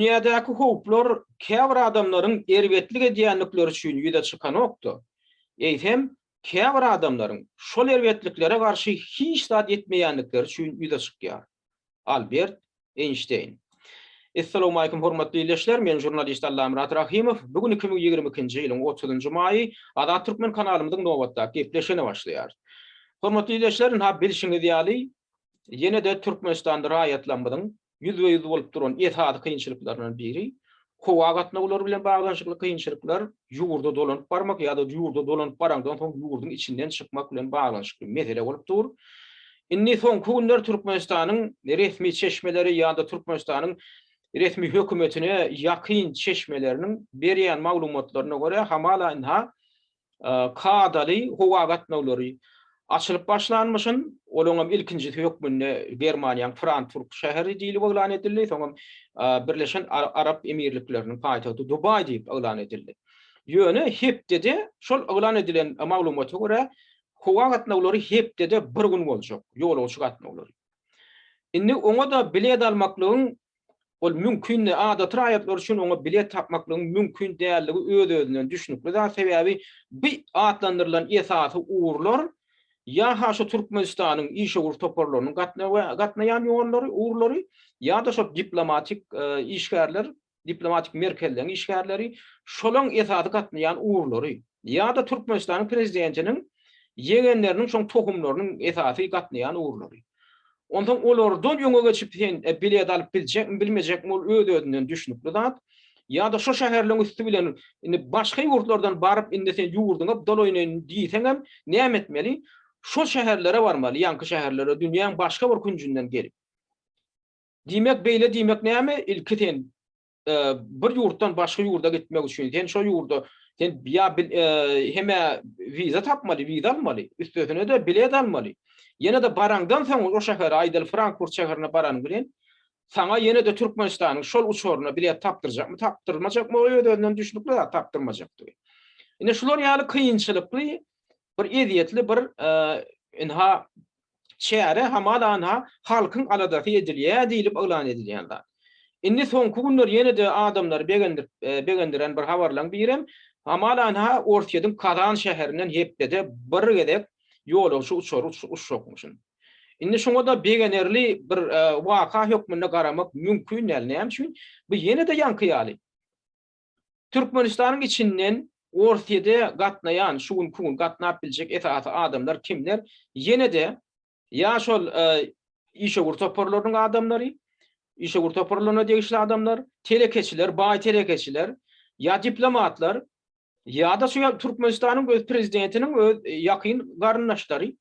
Dünýädäki howplar käbir adamlaryň erbetlik edýändikleri üçin ýüze çykanok-da, eýsem, käbir adamlaryň şol erbetliklere garşy hiç zat etmeýändikleri üçin ýüze çykýar. Albert Eýnşteýn. Essalawmalikim hormatly ildeşler, men žurnalist Allamyrat Rahymow. Bu gün 2022-nji ýylyň 30-njy maýy Azat Türkmen kanalymyzyň nobatdaky gepleşigine başlaýarys. Hormatly ildeşler, ynha bilşiňiz ýaly, ýene-de Türkmenistanda raýatlarymyzyň ýüzbe-ýüz bolup duran esasy kynçylyklaryndan biri howa gatnawlary bilen baglanyşykly kynçylyklar, ýurda dolanyp barmak ýa-da ýurda dolanyp baraňdan soň ýurduň içinden çykmak bilen baglanyşykly mesele bolup dur. Indi soňky günler Türkmenistanyň resmi çeşmeleri ýa-da Türkmenistanyň resmi hökümetine ýakyn çeşmeleriniň berýän maglumatlaryna görä hamala ynha kadaly howa gatnawlary açylyp başlanmyşyn. Olaňam ilkinjisi hökmünde Germaniýanyň Frankfurt şäheri diýlip yglan edildi, soňam Birleşen Arap Emirlikleriniň paýtagty Dubaý diýip yglan edildi. Ýöne hepdede şol yglan edilen maglumata görä, howa gatnawlary hepdede bir gün boljak, ýolagçy gatnawlary. Indi oňa-da bilet almaklygyň Ol mümkin däl. Adaty raýatlar üçin oňa bilet tapmaklygyň mümkin dälligi öz-özünden düşnükli zat. Sebäbi bu atlandyrylan esasy ugurlar ýa-ha şu Türkmenistanyň işewür toparlarynyň gatnaýan ýollary, ugurlary ýa-da şol diplomatik işgärler, diplomatik merkezleriň işgärleri, şolaň esasy gatnaýan ugurlary ýa-da Türkmenistanyň prezidentiniň ýegenleriniň şoň tohumlarynyň esasy gatnaýan ugurlary. Onsoň olardan öňe geçip sen bilet alyp biljekmi, bilmejekmi ol öz-özünden düşnükli zat. Ýa-da şo şäherleň üsti bilen indi başga ýurtlardan baryp indi sen ýurduňa dolaýyn diýseňem näme etmeli? Şo şäherlere barmaly, ýaňky şäherlere dünýäň başga bir künjünden gelip. Diýmek beýle diýmek näme? Ilki sen bir ýurtdan başga ýurda gitmek üçin sen şo ýurda sen ýa hemä wiza tapmaly, wiza almaly, üstesine-de bilet almaly. Ýene-de baraňdan soň o şähere, aýdaly Frankfurt şäherine baranyň bilen saňa ýene-de Türkmenistanyň şol uçaryna bilet tapdyrjakmy, tapdyrmajakmy, o öz-özünden düşnükli zat tapdyrmajakdygy. Ine şular ýaly kynçylykly bir ezýetli bir ynha çäre hamala-ha halkyň aladasy edilýär diýlip yglan edilýän zat. Indi soňky günler ýene-de adamlary begendirip begendiren bir habarlaryň birem hamala-ha Orsýetiň Kazan şäherinden hepdede bir gezek ýolagçy uçary uçjakmyşyn. Indi şuňa-da begenerli bir waka hökmünde garamak mümkin däl. Näme üçin? Bu ýene-de ýaňky ýaly. Türkmenistanyň içinden Orsýede gatnaýan, şu günki gün gatnap biljek esasy adamlar kimler? Ýene-de ýa şol işewür toparlarynyň adamlary, işewür toparlaryna degişli adamlar, telekeçiler, baý telekeçiler, ýa diplomatlar, ýa-da şu Türkmenistanyň öz prezidentiniň öz ýakyn garyndaşlary.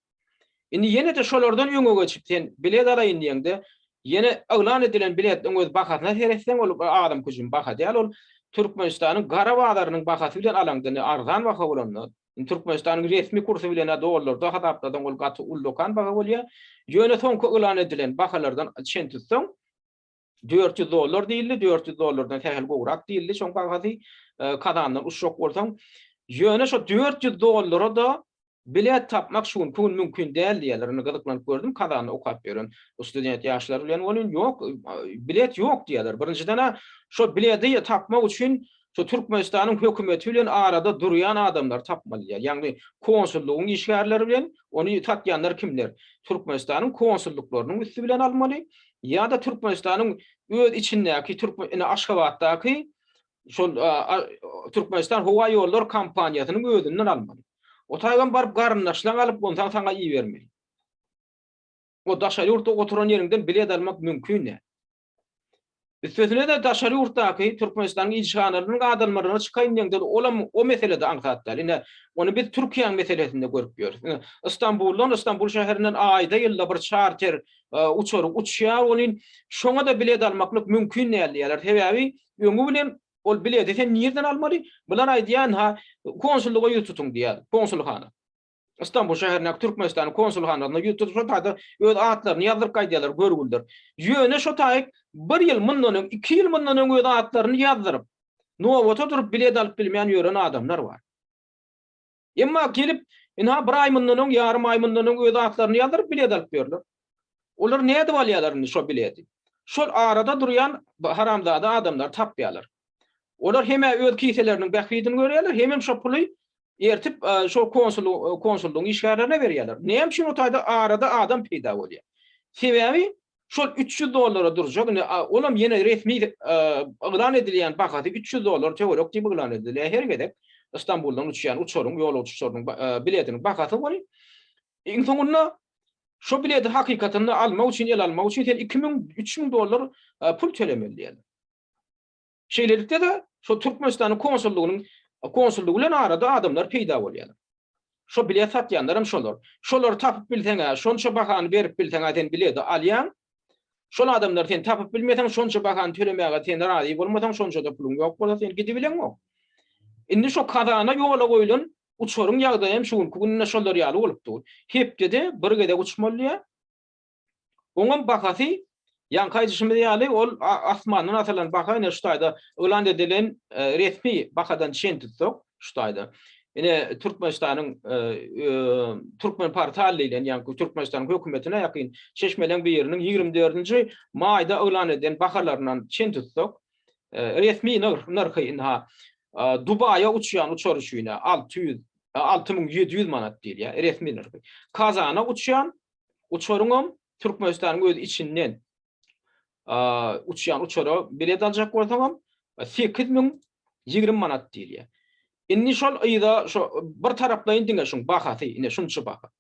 Indi ýene-de şolardan öňe geçip sen bilet alaýyn diýeňde, ýene yglan edilen biletliň öz bahasyna seretseň ol adam küjüm baha däl, ol Türkmenistanyň gara bazarynyň bahasy bilen alaňda indi arzan baha bolanda, indi Türkmenistanyň resmi kursy bilen-ä dollarda hasaplasaň ol gaty ullakan baha bolýar. Ýöne soňky yglan edilen bahalardan çen tutsaň, 400 dollar diýildi, 400 dollardan sähel gowrak diýildi şoň bahasy, Kazandan uçjak bolsaň. Ýöne şo 400 dollara-da bilet tapmak şu günki gün mümkin däl diýýärler. Indi gyzyklanyp gördüm, Kazanda okap ýören student ýaşlar bilen welin, ýok, bilet ýok diýýärler. Birinjiden-ä şo bileti tapmak üçin şo Türkmenistanyň hökümeti bilen arada durýan adamlary tapmaly diýýär. Ýagny konsullygyň işgärleri bilen ony satýanlar kimler? Türkmenistanyň konsullyklarynyň üsti bilen almaly. Ýa-da Türkmenistanyň öz içindäki türkmen ine Aşgabatdaky şol Türkmenistan howa ýollar kompaniýasynyň özünden almaly. O taýdan baryp garyndaşlaň alyp onsoň saňa ibermeli. O daşary ýurtda oturan ýeriňden bilet almak mümkin däl. Üstesine-de daşary ýurtdaky Türkmenistanyň ilçihanalarynyň adamlaryna çykaýyn diýeňde olam o meselede aňsat däl. Ine, ony biz Türkiýäň meselesinde görüp ýörüs. Ine, Istanbuldan, Istanbul şäherinden aýda ýylda bir çarter uçary uçýar welin, şoňa-da bilet almaklyk mümkin däl diýýärler. Sebäbi öňi bilen ol bileti sen nirden almaly? Bular aýdýan ha konsullyga ýüz tutuň diýýär, konsulhana. Istanbul şäherindäki Türkmenistanyň konsulhanasyna ýüz tutup şo taýda öz atlaryny ýazdyryp gaýdýarlar görgüliler. Ýöne şo taýyk bir ýyl mundan öň, iki ýyl mundan öň öz atlaryny ýazdyryp, nobata durup bilet alyp bilmän ýören adamlar bar. Emma gelip, ynha bir aý mundan öň, ýarym aý mundan öň öz atlaryny ýazdyryp bilet alyp ýörler. Olar nädip alýarlar indi şo bileti? Şol arada durýan haramzada adamlary tapýarlar. Olar hem-ä öz kiseleriniň bähbidini görýärler, hemem şo puly ertip şol konsullygyň işgärlerine berýärler. Näme üçin o taýda arada adam peýda bolýar? Sebäbi şol 300 dollara durjak, indi olam ýene resmi yglan edilýän bahasy 300 dollar töwerek diýip yglan edilýär her gezek Stambuldan uçýan uçaryň, ýolagçy uçarynyň biletiniň bahasy welin, iň soňunda şo bileti hakykatynda almak üçin, ele almak üçin sen 2000, 3000 dollar pul tölemeli diýýärler. Şeýlelikde-de, şol Türkmenistanyň konsullygynyň konsullygy bilen arada adamlar peýda bolýarlar. Şo bilet satýanlar hem şolar. Şolary tapyp bilseň-ä, şonça bahany berip bilseň-ä sen bileti alýaň. Şol adamlary sen tapyp bilmeseň, şonça bahany tölemäge sen razy bolmasaň, şonça-da puluň ýok bolsa sen gidibileňok. Indi şo Kazana ýola goýlan uçaryň ýagdaýy hem şu günki günde şolar ýaly bolup dur. Hepdede bir gezek uçmaly diýýär. Oňam bahasy, ýaňky aýdyşymyz ýaly, ol asmandan asylan baha, ine şu taýda yglan edilen resmi bahadan çen tutsak, şu taýda. Ine Türkmenistanyň Türkmenportal diýlen, ýaňky Türkmenistanyň hökümetine ýakyn çeşmeleň biriniň 24-nji maýda yglan eden bahalaryndan çen tutsak, resmi nyrhy ynha Dubaýa uçýan uçar üçin 600 6700 manat diýilýär, resmi nyrhy. Kazana uçýan Uçaryňam Türkmenistanyň öz içinden uçýan uçara bilet aljak bolsaňam 8020 manat diýilýär. Indi şol yza şo bir taraplaýyn diňe şuň bahasy, ine şunça baha.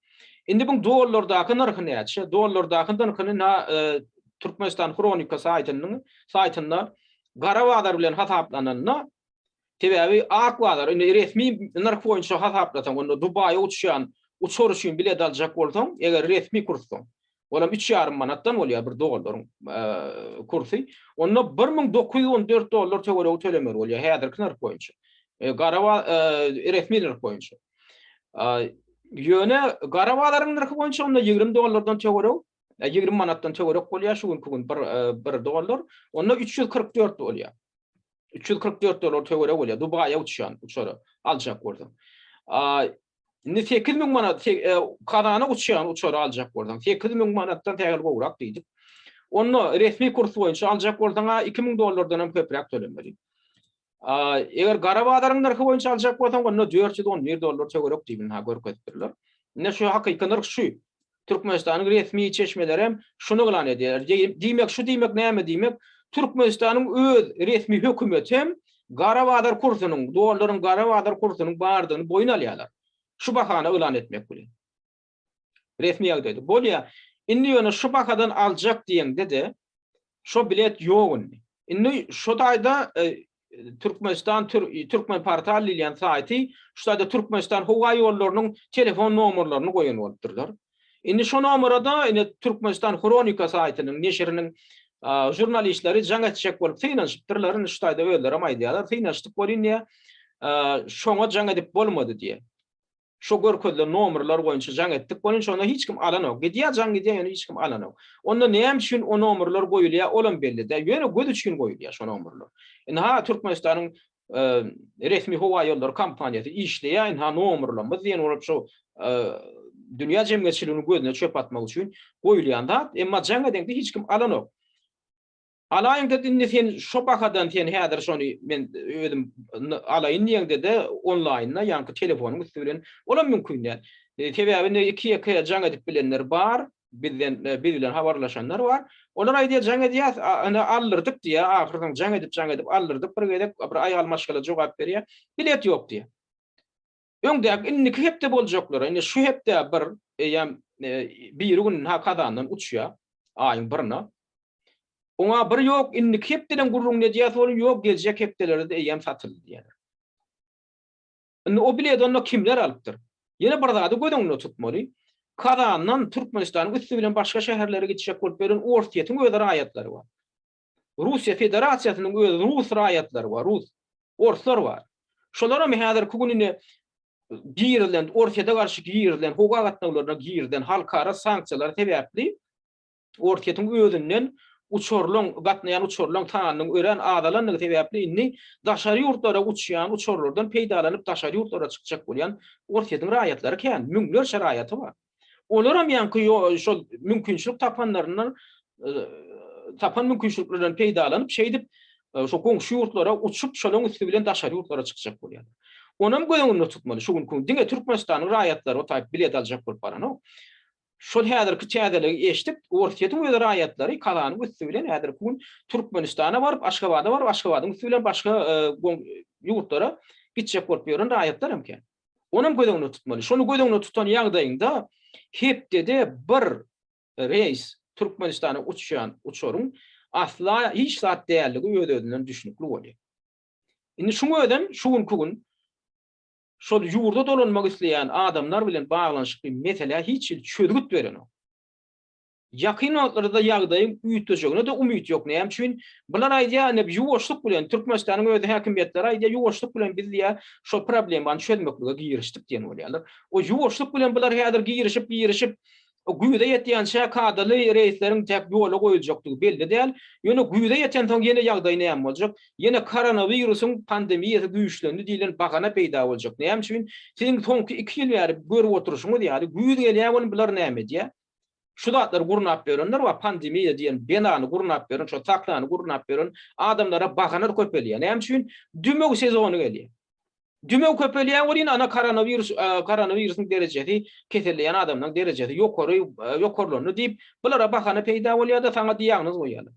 Indi buň dollardaky nyrhy näçe? Dollardaky nyrhyny na Türkmenistan Hronika saýtynyň saýtynda gara bazar bilen hasaplananda Sebäbi ak bazar, indi resmi nyrh boýunça hasaplasaň, onda Dubaýa uçýan uçar üçin bilet aljak bolsaň, eger resmi kursdan, olam üç ýarym manatdan bolýar bir dollaryň kursy, onda 1914 dollar töweregi tölemeli bolýar häzirki nyrh boýunça. Gara resmi nyrh boýunça. Ýöne gara bazaryň nyrhy boýunça onda 20 dollardan töweregi, 20 manatdan töwerek bolýar şu günki gün bir bir dollar, onda 344 bolýar. 344 dollar töweregi bolýar Dubaýa uçýan uçary aljak bolsaň. Indi 8000 manat e, Kazana uçýan uçary aljak bolsaň 8000 manatdan sähel gowrak diýdik. Onda resmi kurs boýunça aljak bolsaň 2000 dollardan hem köpräk tölemeli. Eger gara bazaryň nyrhy boýunça aljak bolsaň onda 411 dollar töwerek diýip ha görkezipdirler. Indi şu hakyky nyrh şu. Türkmenistanyň resmi çeşmeleri hem şuny yglan edýärler. Diýmek, şu diýmek näme diýmek? Türkmenistanyň öz resmi hökümeti hem gara bazar kursunyň, dollaryň gara bazar kursunyň bardygyny boýun alýarlar. Şu bahany yglan etmek bilen. Resmi ýagdaýda. Bolýar. Indi ýöne şu bahadan aljak diýeňde-de, şo bilet ýok indi. Indi şo taýda e, Türkmenistan Türkmenportal diýilýän saýty şu taýda Türkmenistan howa ýollarynyň telefon nomerlerini goýan bolupdyrlar. Indi şo nomera-da ine Türkmenistan Hronika saýtynyň neşiriniň žurnalistleri jaň etjek bolup synanyşypdyrlar. Indi şu taýda özlerem aýdýarlar, synanyşdyk welin diýýär, şoňa jaň edip bolmady diýýär. Şo görkezilen nomerler boýunça jaň etdik welin şonda hiç kim alanok. Gidýär jaň gidýär ýöne hiç kim alanok. Onda näme üçin o nomerler goýulýar olam belli däl. Ýöne göz üçin goýulýar şo nomerler. Ynha Türkmenistanyň resmi howa ýollary kompaniýasy işleýär ynha nomerlerimiz diýen bolup şo dünýä jemgyýetçiliginiň gözüne çöp atmak üçin goýulýan zat. Emma jaň edeňde hiç kim alanok. Alaýyňda indi sen şo bahadan sen häzir şony men özüm alaýyn diýeňde-de onlaýnda ýaňky telefonyň üsti bilen olam mümkin däl. Sebäbi indi iki-ýeke jaň edip bilenler bar, bizden biz bilen habarlaşanlar bar. Olar aýdýar jaň edýäs, ine aldyrdyk diýýär, ahyr soň jaň edip jaň edip aldyrdyk bir gezek bir aýal maşgala jogap berýär, bilet ýok diýýär. Öňdäki indiki hepde boljaklara, indi şu hepde bir eýýäm biri gün ha Kazandan uçýar, aýyň birine. Oňa bir ýok, indiki hepdeden gürrüňini edýäs welin, ýok, geljek hepdelerde-de eýýäm satyldy diýýärler. Indi o bileti onda kimler alypdyr? Ýene bir zady göz öňünde tutmaly. Kazandan Türkmenistanyň üsti bilen başga şäherlere gitjek bolup ýören Orsýetiň öz raýatlary bar. Russiýa Federasiýasynyň öz rus raýatlary bar, rus, orslar bar. Şolaram häzirki gün indi girizilen, Orsýete garşy girizilen, howa gatnawlaryna girizilen halkara sanksiýalar sebäpli Orsýetiň özünden uçarlaň, gatnaýan uçarlaň sanynyň örän azalandygy sebäpli indi daşary ýurtlara uçýan uçarlardan peýdalanyp daşary ýurtlara çykjak bolýan Orsýetiň raýatlary kän, müňlerçe raýaty bar. Olaram ýaňky şol mümkinçilik tapanlaryndan. tapan mümkinçiliklerinden peýdalanyp, şeýdip şo goňşy ýurtlara uçup, şolaryň üsti bilen daşary ýurtlara çykjak bolýarlar. Onam göz öňünde tutmaly. Şu günki gün diňe Türkmenistanyň raýatlary o taýyp bilet aljak bolup baranok. Şol häzirki täzeligi eşidip, Orsýetiň öz raýatlary Kazanyň üsti bilen häzirki gün Türkmenistana baryp, Aşgabada baryp, Aşgabadyň üsti bilen başga ýurtlara gitjek bolup ýören raýatlar hem kän. Onam göz öňünde tutmaly. Şony göz öňünde tutan ýagdaýyňda hepdede bir reýs Türkmenistana uçýan uçaryň asla hiç zat däldigi öz-özünden düşnükli bolýar. Indi şuň özem şu günki gün şol ýurda dolanmak isleýän adamlar bilen baglanyşykly meselä hiç hili çözgüt berenok. Ýakyn wagtlarda ýagdaýyň üýtgejegine-de umyt ýok. Näme üçin? Bular aýdýar, ine, ýuwaşlyk bilen, Türkmenistanyň özi häkimiýetleri aýdýar, ýuwaşlyk bilen biz diýýär, şol problemany çözmeklige girişdik diýen bolýarlar. O ýuwaşlyk bilen bular häzir girişip, girişip, güýze ýetýänçä kadaly reýsleriň täk ýola goýuljakdygy belli däl. Ýöne güýze ýetensoň ýene ýagdaý näme boljak? Ýene koronawirusyň pandemiýasy güýçlendi diýlen bahana peýda boljak. Näme üçin? Siziň soňky iki ýyl bäri görüp oturyşyňyz ýaly, güýz gelýär welin bular näme edýär? Şu zatlary gurnap ýörenler bar, pandemiýa diýen belany gurnap ýören, şo sahnany gurnap ýören adamlara bahana köpelýär. Näme üçin? Dümew sezony gelýär. Dümew köpelýär welin ana koronawirus koronawirusyň derejesi keselleýän adamlaryň derejesi ýokary ýokarlandy diýip bulara bahana peýda bolýar-da saňa diagnoz goýýarlar.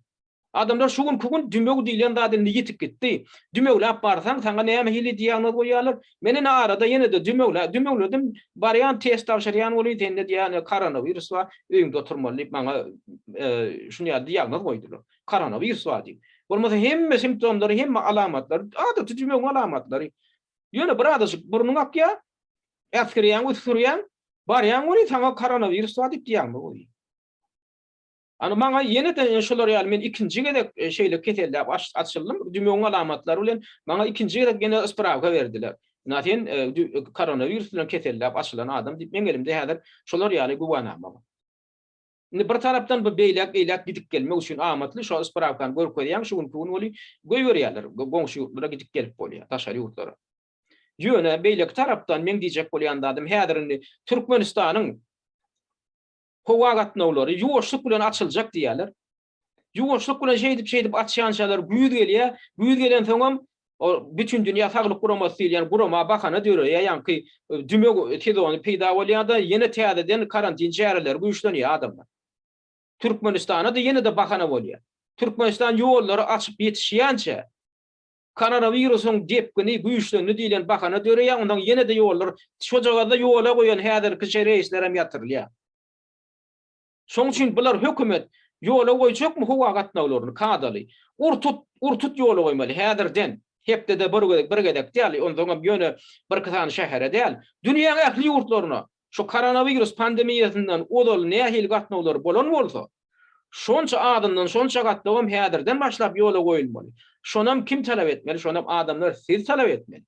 Adamlar şu günki gün dümew diýlen zat indi ýitip gitdi. Dümewläp barsaň saňa näme hili diagnoz goýýarlar. Men ine arada ýene-de dümewlä dümewledim barýan test tabşyrýan welin sende diýýär koronawirus bar öýüňde oturmaly diýip maňa şuny ýaly diagnoz goýdular. Koronawirus bar diýip. Bolmasa hemme simptomlary, hemme alamatlary adaty dümewiň alamatlary. Ýöne bir azajyk burnuň akýar, äsgerýäň, üsgürýäň, barýaň welin saňa koronawirus bar diýip diagnoz goýýar. Ana maňa ýene-de şolar ýaly men ikinji gezek e, şeýle keselläp açyldym. Dümewiň alamatlary bilen maňa ikinji gezek ýene sprawka berdiler. Na sen e, e, koronawirus bilen keselläp açylan adam diýip meň elimde häzir şolar ýaly güwänama bar. Indi bir tarapdan bu beýläk-eýläk gidip gelmek üçin amatly, şo sprawkany görkezýäň, şu günki gün weli goýberýärler, goňşy ýurtlara gidip gelip bolýar, daşary ýurtlara. Ýöne beýleki tarapdan meň diýjek bolýan zadym häzir indi Türkmenistanyň howa gatnawlary ýuwaşlyk bilen açyljak diýýärler. Ýuwaşlyk bilen şeýdip-şeýdip açýançalar güýz gelýär. Güýz gelensoňam o Bütindünýä Saglyk Guramasy diýilýän gurama bahana döreýär, ýaňky dümew sezony peýda bolýar-da, ýene täzeden karantin çäreleri güýçlenýär adamlar. Türkmenistana-da ýene-de bahana bolýar. Türkmenistan ýollary açyp ýetişýänçä, koronawirusyň depgini güýçlendi diýlen bahana döreýär, onsoň ýene-de ýollar, şojagazda ýola goýan häzirkiçe reýslerem ýatyrylýar. Şoň üçin bular hökümet ýola goýjakmy howa gatnawlaryny kadaly? Ur-tut, ur-tut ýola goýmaly häzirden. Hepdede bir gezek, bir gezek däl, onsoňam ýöne birki sany şähere däl. Dünýäň ähli ýurtlaryna şu koronawirus pandemiýasyndan ozal nähili gatnawlar bolan bolsa, şonça azyndan şonça gatnawam häzirden başlap ýola goýulmaly. Şonam kim talap etmeli? Şonam adamlar siz talap etmeli.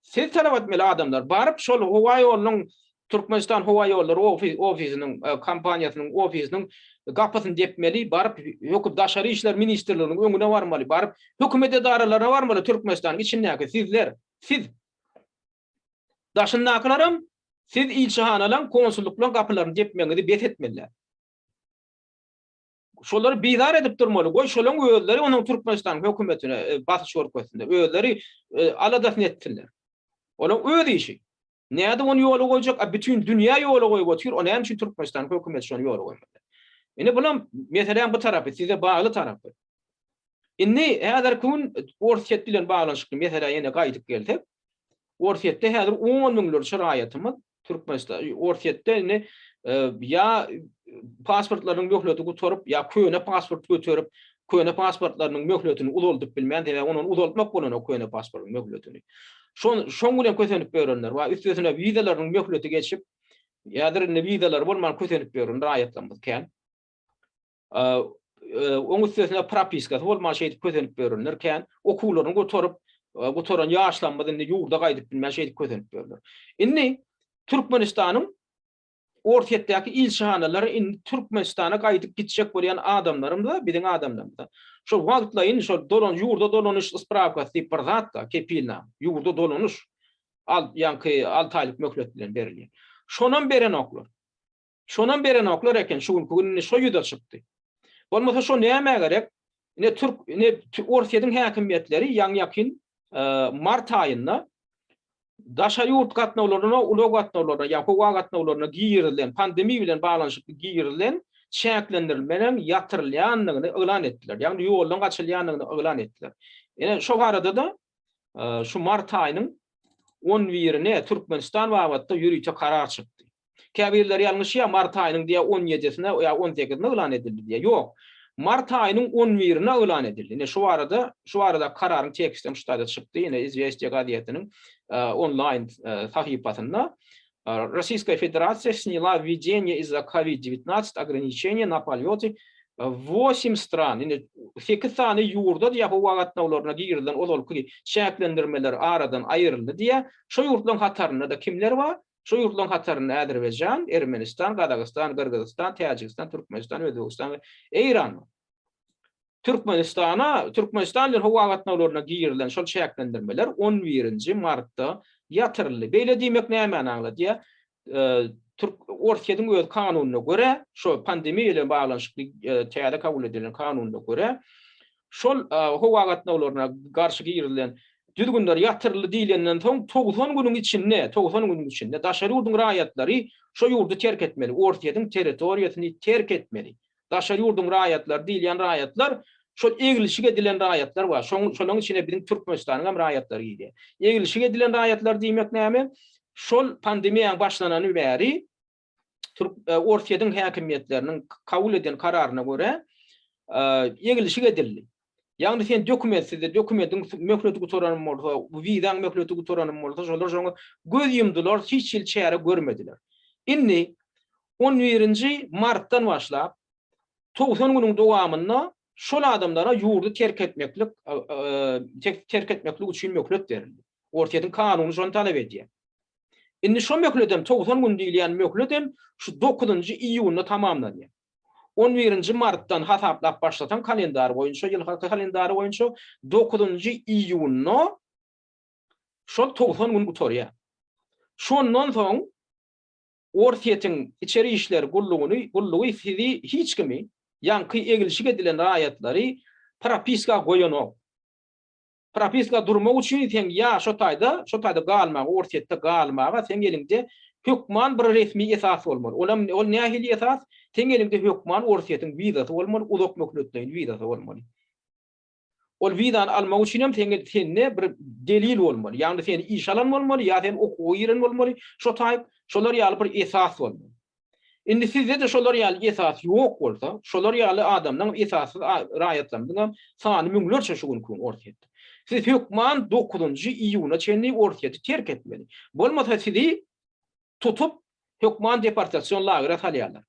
Siz talap etmeli adamlar baryp şol howa ýolunyň Türkmenistan howa ýollary ofisiniň kompaniýasynyň ofisiniň gapysyny depmeli, baryp höküm daşary işler ministrliginiň öňüne barmaly, baryp hökümet edaralaryna barmaly Türkmenistanyň içindäki sizler, siz. Daşyndakylaram siz ilçihanalaň, konsullyklaň gapylaryny depmegiňizi bes etmeliler. Şolary bizar edip durmaly. Goý şolaň özleri onuň Türkmenistanyň hökümetine e, basyş görkezsinler. Özleri e, aladasyny etsinler. Olaň öz işi. Nädip ony ýola goýjak? A bütin dünýä ýola goýup otyr. O näme üçin Türkmenistanyň hökümeti şony ýola goýmady? Indi bulam meseläň bu tarapy, size bagly tarapy. Indi häzirki gün Orsýet bilen baglanyşykly meselä ýene gaýdyp gelsek, Orsýetde häzir on müňlerçe raýatymyz Türkmenistan Orsýetde indi ýa pasportlarynyň möhleti gutaryp, ýa köne pasport göterip, köne pasportlarynyň möhletini uzaldyp bilmän, sebäbi ony uzaltmak bolanok köne pasportyň möhletini. Şon şoň bilen kösenip ýörenler bar. Üstesine wizalarynyň möhleti geçip, häzir indi wizalary bolman kösenip ýören raýatlarymyz kän. Oň üstesine propiskasy bolman şeýdip kösenip ýörenler kän. Okuwlaryny gutaryp, gutaran ýaşlarymyz indi ýurda gaýdyp bilmän şeýdip kösenip ýörler. Indi Türkmenistanyň Orsýetdäki ilçihanalary indi Türkmenistana gaýdyp gitjek bolýan adamlarymyza, biziň adamlarymyza şol wagtlaýyn şol dolan ýurda dolanyş sprawkasy diýip bir zat bar, kepilnama, ýurda dolanyş al ýaňky alty aýlyk möhlet bilen berilýär. Şonam berenoklar. Şonam berenoklar eken şu günki gün indi şo ýüze çykdy. Bolmasa şo nämä gerek? Ine türk ine Orsýetiň häkimiýetleri ýaňy-ýakyn mart aýynda daşary ýurt gatnawlaryna, ulag gatnawlaryna ýa howa gatnawlaryna girizilen, pandemiýa bilen baglanyşykly girizilen çäklendirilmeleriň ýatyrylýandygyny yglan etdiler. Ýagny ýoldan gaçylýandygyny yglan etdiler. Ine şo barada-da şu mart aýynyň on birine Türkmenistan babatda ýörite karar çykdy. Käbirleri ýalňyşýar, mart aýynyň diýýär on ýedisine ýa on sekizine yglan edildi diýýär. Ýok. Mart aýynyň on birine yglan edildi. Ine şu barada, şu barada kararyň teksti hem şu taýda çykdy. Ine Izwestiýa gazetiniň onlaýn sahypasynda Rossiýskaýa Federasiýa snila wwedeniýe iz-za Covid 19 ograniçeniýe na polýoty w stran. Ine sekiz sany ýurda diýýär howa gatnawlaryna girizilen ozalky çäklendirmeler aradan aýryldy diýýär. Şo ýurtlaryň hatarynda-da kimler bar? Şu ýurtlaryň hatarynda Azerbaýjan, Ermenistan, Gazagystan, Gyrgyzystan, Täjigistan, Türkmenistan, Özbegistan we Eýran bar. Türkmenistana, Türkmenistan bilen howa gatnawlaryna girizilen şol çäklendirmeler on birinji martda ýatyryldy. Beýle diýmek nämäni aňladýar? Türk Orsýetiň öz kanunyna görä, şo pandemiýa bilen baglanyşykly täze kabul edilen kanunyna görä, Şol howa gatnawlaryna garşy girizilen düzgünler ýatyryldy diýlenden soň 90 günüň içinde, 90 günüň içinde daşary ýurduň raýatlary şo ýurdy terk etmeli, Orsýetiň territoriýasyny terk etmeli. Daşary ýurduň raýatlary diýilýän raýatlar şol eglişik edilen raýatlar bar. Şoň şolaň içine biziň Türkmenistanyň hem raýatlary girýär. Eglişik edilen raýatlar diýmek näme? Şol pandemiýanyň başlanany bäri Türk Orsýetiň häkimiýetleriniň kabul eden kararyna görä eglişik edildi. Ýagny sen dokumentsiz, dokumentiň möhleti gutaran bolsa, wizaň möhleti gutaran bolsa, şolar şoňa göz ýumdular, hiç hili çäre görmediler. Indi 11-nji martdan başlap 90 günüň dowamynda şol adamlara ýurdy terk etmeklik terk etmeklik üçin möhlet berildi. Orsýetiň kanuny şony talap edýär. Indi şo möhledem, 90 gün diýilýän möhledem şu dokuzynjy iýunda tamamlanýar. On birinji martdan hasaplap başlasaň kalendar boýunça, ýyl kalendary boýunça dokuzynjy iýunda şol 90 gün gutarýar. Şondan soň Orsýetiň içeri işler gullugyny, gullugy sizi hiç kimi, ýaňky eglişik edilen raýatlary propiska goýanok. Propiska durmak üçin seň ýa şo taýda, şo taýda galmaga, Orsýetde galmaga seň eliňde hökman bir resmi esas bolmaly. Olam, ol nähili esas? Seň eliňde hökman Orsýetiň wizasy bolmaly, uzak möhletleýin wizasy bolmaly. Ol wizany almak üçin hem seň sende bir delil bolmaly. Ýagny seni işe alan bolmaly ýa sen okuwa giren bolmaly, şo taýyp, şolar ýaly bir esas bolmaly. Indi sizde-de şolar ýaly esas ýok bolsa, şolar ýaly adamlaň esassyz raýatlarymyzyň hem sany müňlerçe şu günki gün Orsýetde. Siz hökman dokuzynjy iýuna çenli Orsýeti terk etmeli. Bolmasa sizi tutup hökman deportasion lagere salýarlar.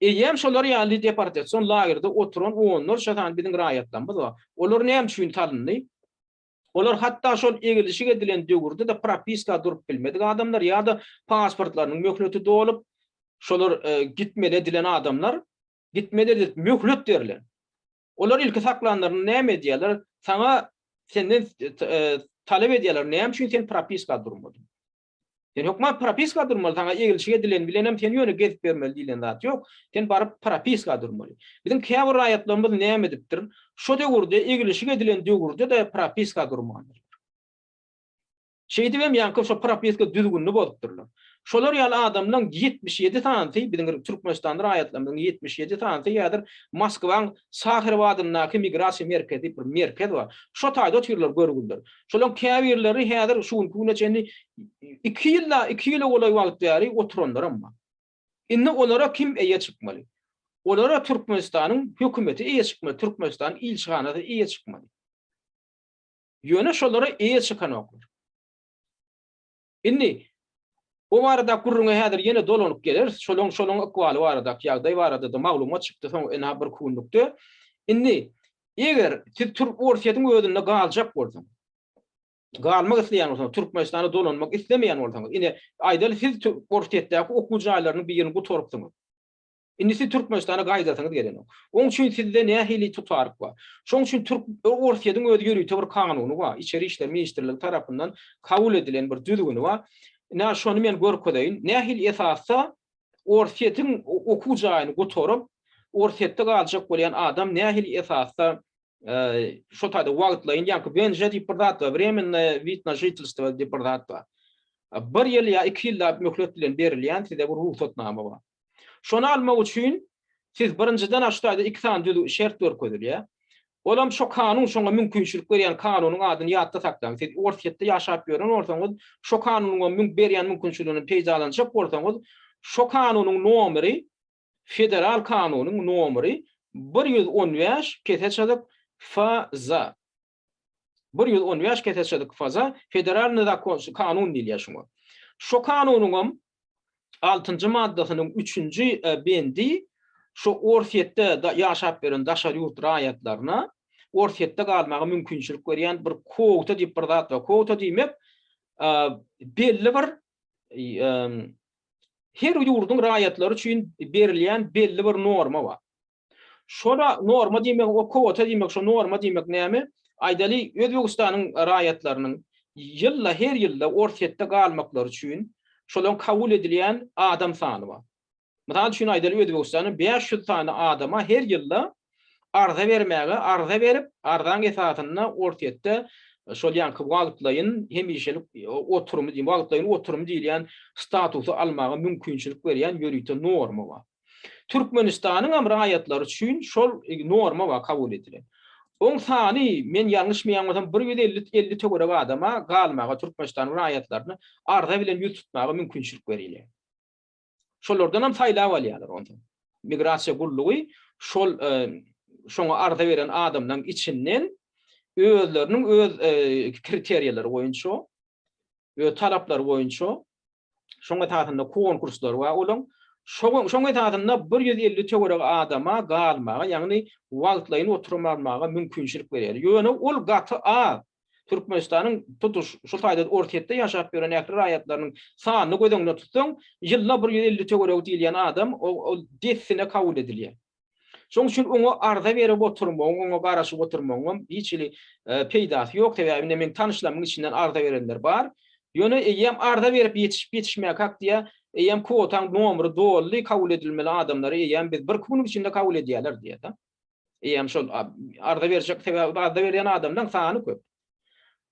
Eýýäm şolar ýaly deportasion lagerde oturan onlarça sany biziň raýatlarymyz bar. Olar näme üçin salyndy? Olar hatda şol eglişik edilen döwürde-de propiska durup bilmedik adamlar ýa-da pasportlarynyň möhleti dolup, şolar gitmeli edilen adamlar, gitmeli edilip möhlet berlen. Olar ilki saklanlarynda näme edýärler? Saňa senden talap edýärler, näme üçin sen propiska durmadyň? Sen hökman propiska durmaly, saňa eglişik edilen bilenem sen ýöne gezip bermeli diýlen zat ýok. Sen baryp propiska durmaly. Biziň käbir raýatlarymyz näme edipdir? Şo döwürde eglişik edilen döwürde-de propiska durmandyrlar. Şeýdibem ýaňky şo propiska düzgünini bozupdyrlar. Şolar ýaly adamlaň 77 sanysy biziň Türkmenistanda raýatlarymyzyň 77 sanysy häzir Moskwaň Saharow adyndaky migrasiýa merkezi diýip bir merkez bar. Şo taýda otyrlar görgüliler. Şolaryň käbirleri häzir şu günki güne çenli iki ýyl, iki ýyla golaý wagt bäri oturanlaram bar. Indi olara kim eýe çykmaly? Olara Türkmenistanyň hökümeti eýe çykmaly, Türkmenistanyň ilçihanasy eýe çykmaly. Ýöne şolara eýe çykanoklar. Indi o barada gürrüňe häzir ýene dolanyp geleris. Şolaň şolaň ykbaly baradaky ýagdaý barada-da maglumat çykdy soň ynha bir günlükde. Indi eger siz Türk Orsýetiň özünde galjak bolsaňyz, galmak isleýän bolsaňyz, Türkmenistana dolanmak islemeýän bolsaňyz, ine aýdaly siz Orsýetdäki okuw jaýlarynyň birini gutarypsyňyz. Indi siz Türkmenistana gaýdasyňyz gelenok. Oň üçin sizde nähili tutaryk bar? Şoň üçin türk Orsýetiň öz ýörite bir kanuny bar. Içeri işler ministrligi tarapyndan kabul edilen bir düzgüni bar. Ine şony men görkezeýin. Nähili esasda Orsýetiň okuw jaýyny gutaryp, Orsýetde galjak bolýan adam nähili esasda şo taýda wagtlaýyn ýaňky WNŽ diýip bir zat bar, Wremennoe wid na žitelstwo diýip bir zat bar. Bir ýyl ýa iki ýyllap möhlet bilen berilýän size bir rugsatnama bar. Şony almak üçin siz birinjiden şu taýda iki sany düzgün şert görkezilýär. Olam şo kanun şoňa mümkinçilik berýän kanunyň adyny ýatda saklaň. Siz Orsýetde ýaşap ýören bolsaňyz, şo kanunyň müň berýän mümkinçiliginden peýdalanjak bolsaňyz, şo kanunyň nomeri Federal kanunyň nomeri 115 kese çyzyk FZ. 115 kese çyzyk FZ Federalnyý zakon kanun diýilýär şuňa. Şo kanunyňam altynjy maddasynyň üçünji e, bendi şu Orsýetde ýaşap ýören daşary ýurt raýatlaryna Orsýetde galmaga mümkinçilik berýän bir kwota diýip bir zat bar. Kwota diýmek e, belli bir e, her ýurduň raýatlary üçin berilýän belli bir norma bar. Şola norma diýmek, o kwota diýmek, şo norma diýmek näme? Aýdaly, Özbegistanyň raýatlarynyň ýylda, her ýylda Orsýetde galmaklary üçin şolaryň kabul edilýän adam sany bar. Mysal üçin aýdaly, Özbegistanyň 500 sany adama her ýylda arza bermäge, arza berip, arzaň esasynda Orsýetde şol ýaňky wagtlaýyn hemişelik oturymy diýip, wagtlaýyn oturum diýilýän statusy almaga mümkinçilik berýän ýörite norma bar. Türkmenistanyň hem raýatlary üçin şol norma bar kabul edilen. Oň sany, men ýalňyşmaýan bolsam, 150 50 töweregi adama galmaga Türkmenistanyň raýatlaryna arza bilen ýüz tutmaga mümkinçilik berilýär. Şolardan hem saýlap alýarlar onsoň. Migrasiýa gullugy şol e, şoňa arza beren adamlaryň içinden özleriniň öz e, kriteriýalary boýunça, öz talaplary boýunça şoň esasynda konkurslar bar olaň. Şoň şoň esasynda 150 töweregi adama galmaga, ýagny wagtlaýyn oturum almaga mümkinçilik berýär. Ýöne ol gaty az. Türkmenistanyň tutuş şu taýda Orsýetde ýaşap ýören ähli raýatlarynyň sanyny göz öňünde tutsaň, ýylda 150 töweregi diýilýän adam ol dessine kabul edilýär. Şonuň üçin oňa arza berip oturmagyň, oňa garaşyp oturmagyň hiç hili e, peýdasy ýok. Sebäbi indi meň tanyşlarymyň içinden arza berenler bar. Ýöne eýýäm arza berip ýetişip ýetişmäkäk diýä, eýýäm kwotaň nomeri doldy, kabul edilmeli adamlary eýýäm biz bir günüň içinde kabul edýärler diýä-de. Eýýäm şol arza berjek sebäbi arza berýän adamlaryň sany köp.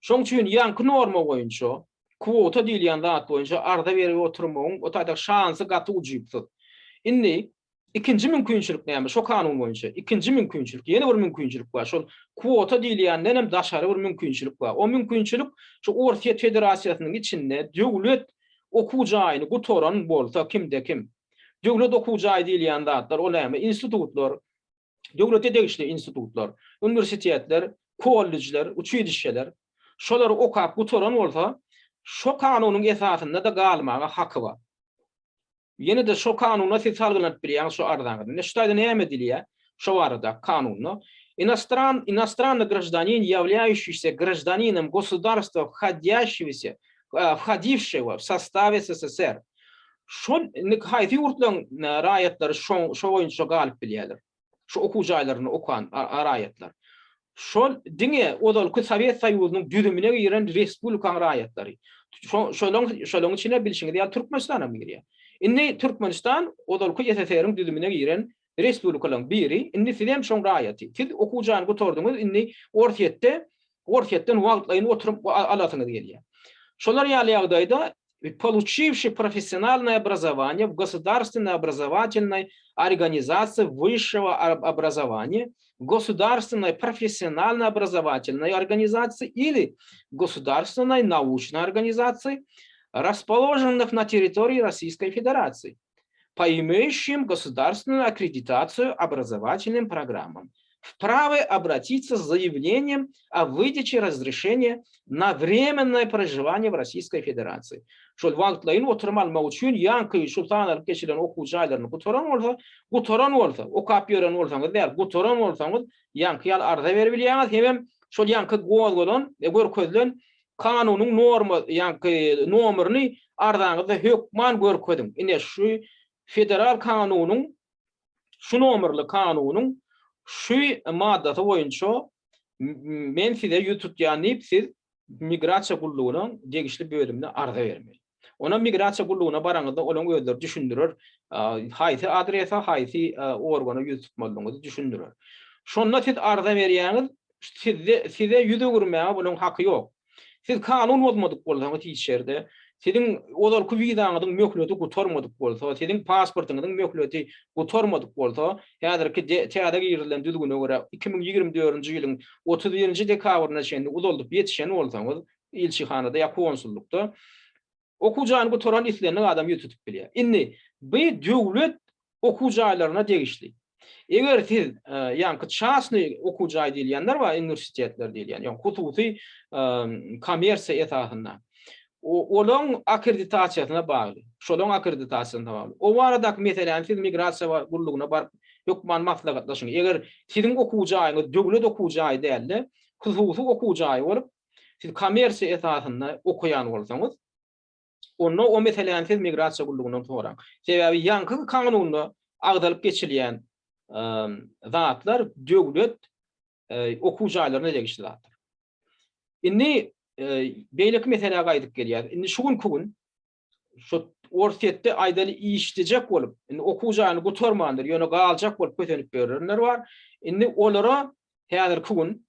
Şoň üçin ýaňky norma boýunça kwota diýilýän zat boýunça arza berip oturmagyň o taýda şansy gaty ujypsyz. Indi ikinji mümkinçilik näme? Şo kanun boýunça ikinji mümkinçilik, ýene bir mümkinçilik bar. Şol kwota diýilýänden hem daşary bir mümkinçilik bar. O mümkinçilik şu Orsýet Federasiýasynyň içinde döwlet okuw jaýyny gutaran bolsa kimde kim Döwlet okuw jaýy diýilýän zatlar ol näme? Institutlar, döwlete degişli institutlar, uniwersitetler, kollejler, uçilişşeler. Şolary okap gutaran bolsa, şo kanunyň esasynda-da galmaga haky bar. Ýene-de şo kanuna siz salgylanyp bilýäňiz şo arzaňyzda. Ine şu taýda näme diýilýär şo barada kanunda? Inostran, inostrannyý graždanin, ýawlýaýuşiýsa graždaninom gosudarstwa whodýaşiwise, whodivşego w sostaw SSSR. Şol indi haýsy ýurtlaryň e, raýatlary şo şo boýunça galyp bilýärler? Şu okuw jaýlarynda okan raýatlar. Şol diňe ozalky Sowet Soýuzynyň düzümine giren respublikaň raýatlary. Şo şolaň şolaň içine bilşiňiz ýaly Türkmenistan hem girýär. Indi Türkmenistan ozalky SSR-iň düzümine giren respublikalaryň biri. Indi siz hem şoň raýaty. Siz okuw jaýyny gutardyňyz, indi Orsýetde Orsýetden wagtlaýyn oturyp alasyňyz gelýär. Şolar ýaly ýagdaýda получивший профессиональное образование в государственной образовательной организации высшего образования, государственной профессиональной образовательной организации или государственной научной организации, расположенных на территории Российской Федерации, по имеющим государственную аккредитацию образовательным программам вправе обратиться с заявлением о выдаче разрешения на временное проживание в Российской Федерации. Şol wagtlaýyn oturum almak üçin ýaňky şu sanalyp geçilen okuw jaýlaryny gutaran bolsa, gutaran bolsa, okap ýören bolsaňyz däl, gutaran bolsaňyz, ýaňky ýaly arza berip bilýäňiz, hemem şol ýaňky gozgalan we görkezilen kanunyň norma, ýaňky nomerini arzaňyzda hökman görkeziň. Ine şu federal kanunyň Şu nomerli kanunyň şu maddasy boýunça men size ýüz tutýan diýip siz migrasiýa gullugynyň degişli bölümine arza bermeli. Onam migrasiýa gullugyna baraňyzda olaň özleri düşündirer, haýsy adrese, haýsy organa ýüz tutmalydygyňyzy düşündirer. Şonda siz arza berýäňiz, sizde size ýüz öwürmäge bulaň haky ýok. Siz kanun bozmadyk bolsaňyz hiç ýerde, siziň ozalky wizaňyzyň möhleti gutarmadyk bolsa, siziň pasportyňyzyň möhleti gutarmadyk bolsa, häzirki täze girizilen düzgüne görä 2024-nji ýylyň 31-nji dekabryna çenli uzaldyp ýetişen bolsaňyz, ilçihanada ýa konsullykda okuw jaýyny gutaran islendik adam ýüz tutup bilýär. Indi bu döwlet okuw jaýlaryna degişli. Eger siz ýaňky çasnyý okuw jaý diýilýänler bar, uniwersitetler diýilýän, ýagny hususy kommersiýa esasynda. Olaň akkreditasiýasyna bagly. Şolaň akkreditasiýasyna bagly. O baradaky meseläni siz migrasiýa gullugyna baryp hökman maslahatlaşyň. Eger siziň okuw jaýyňyz döwlet okuw jaýy däl-de, hususy okuw jaýy bolup, siz kommersiýa esasynda okaýan bolsaňyz, onda o meseläni siz migrasiýa gullugyndan soraň. Sebäbi ýaňky kanunda agzalyp geçilýän zatlar döwlet okuw jaýlaryna degişli zatlar. Indi beýleki meselä gaýdyp gelýäris. Indi şu günki gün şu Orsýetde aýdaly işlejek bolup, indi okuw jaýyny gutarmandyr, ýöne galjak bolup kösenip ýörenler bar. Indi olara häzirki gün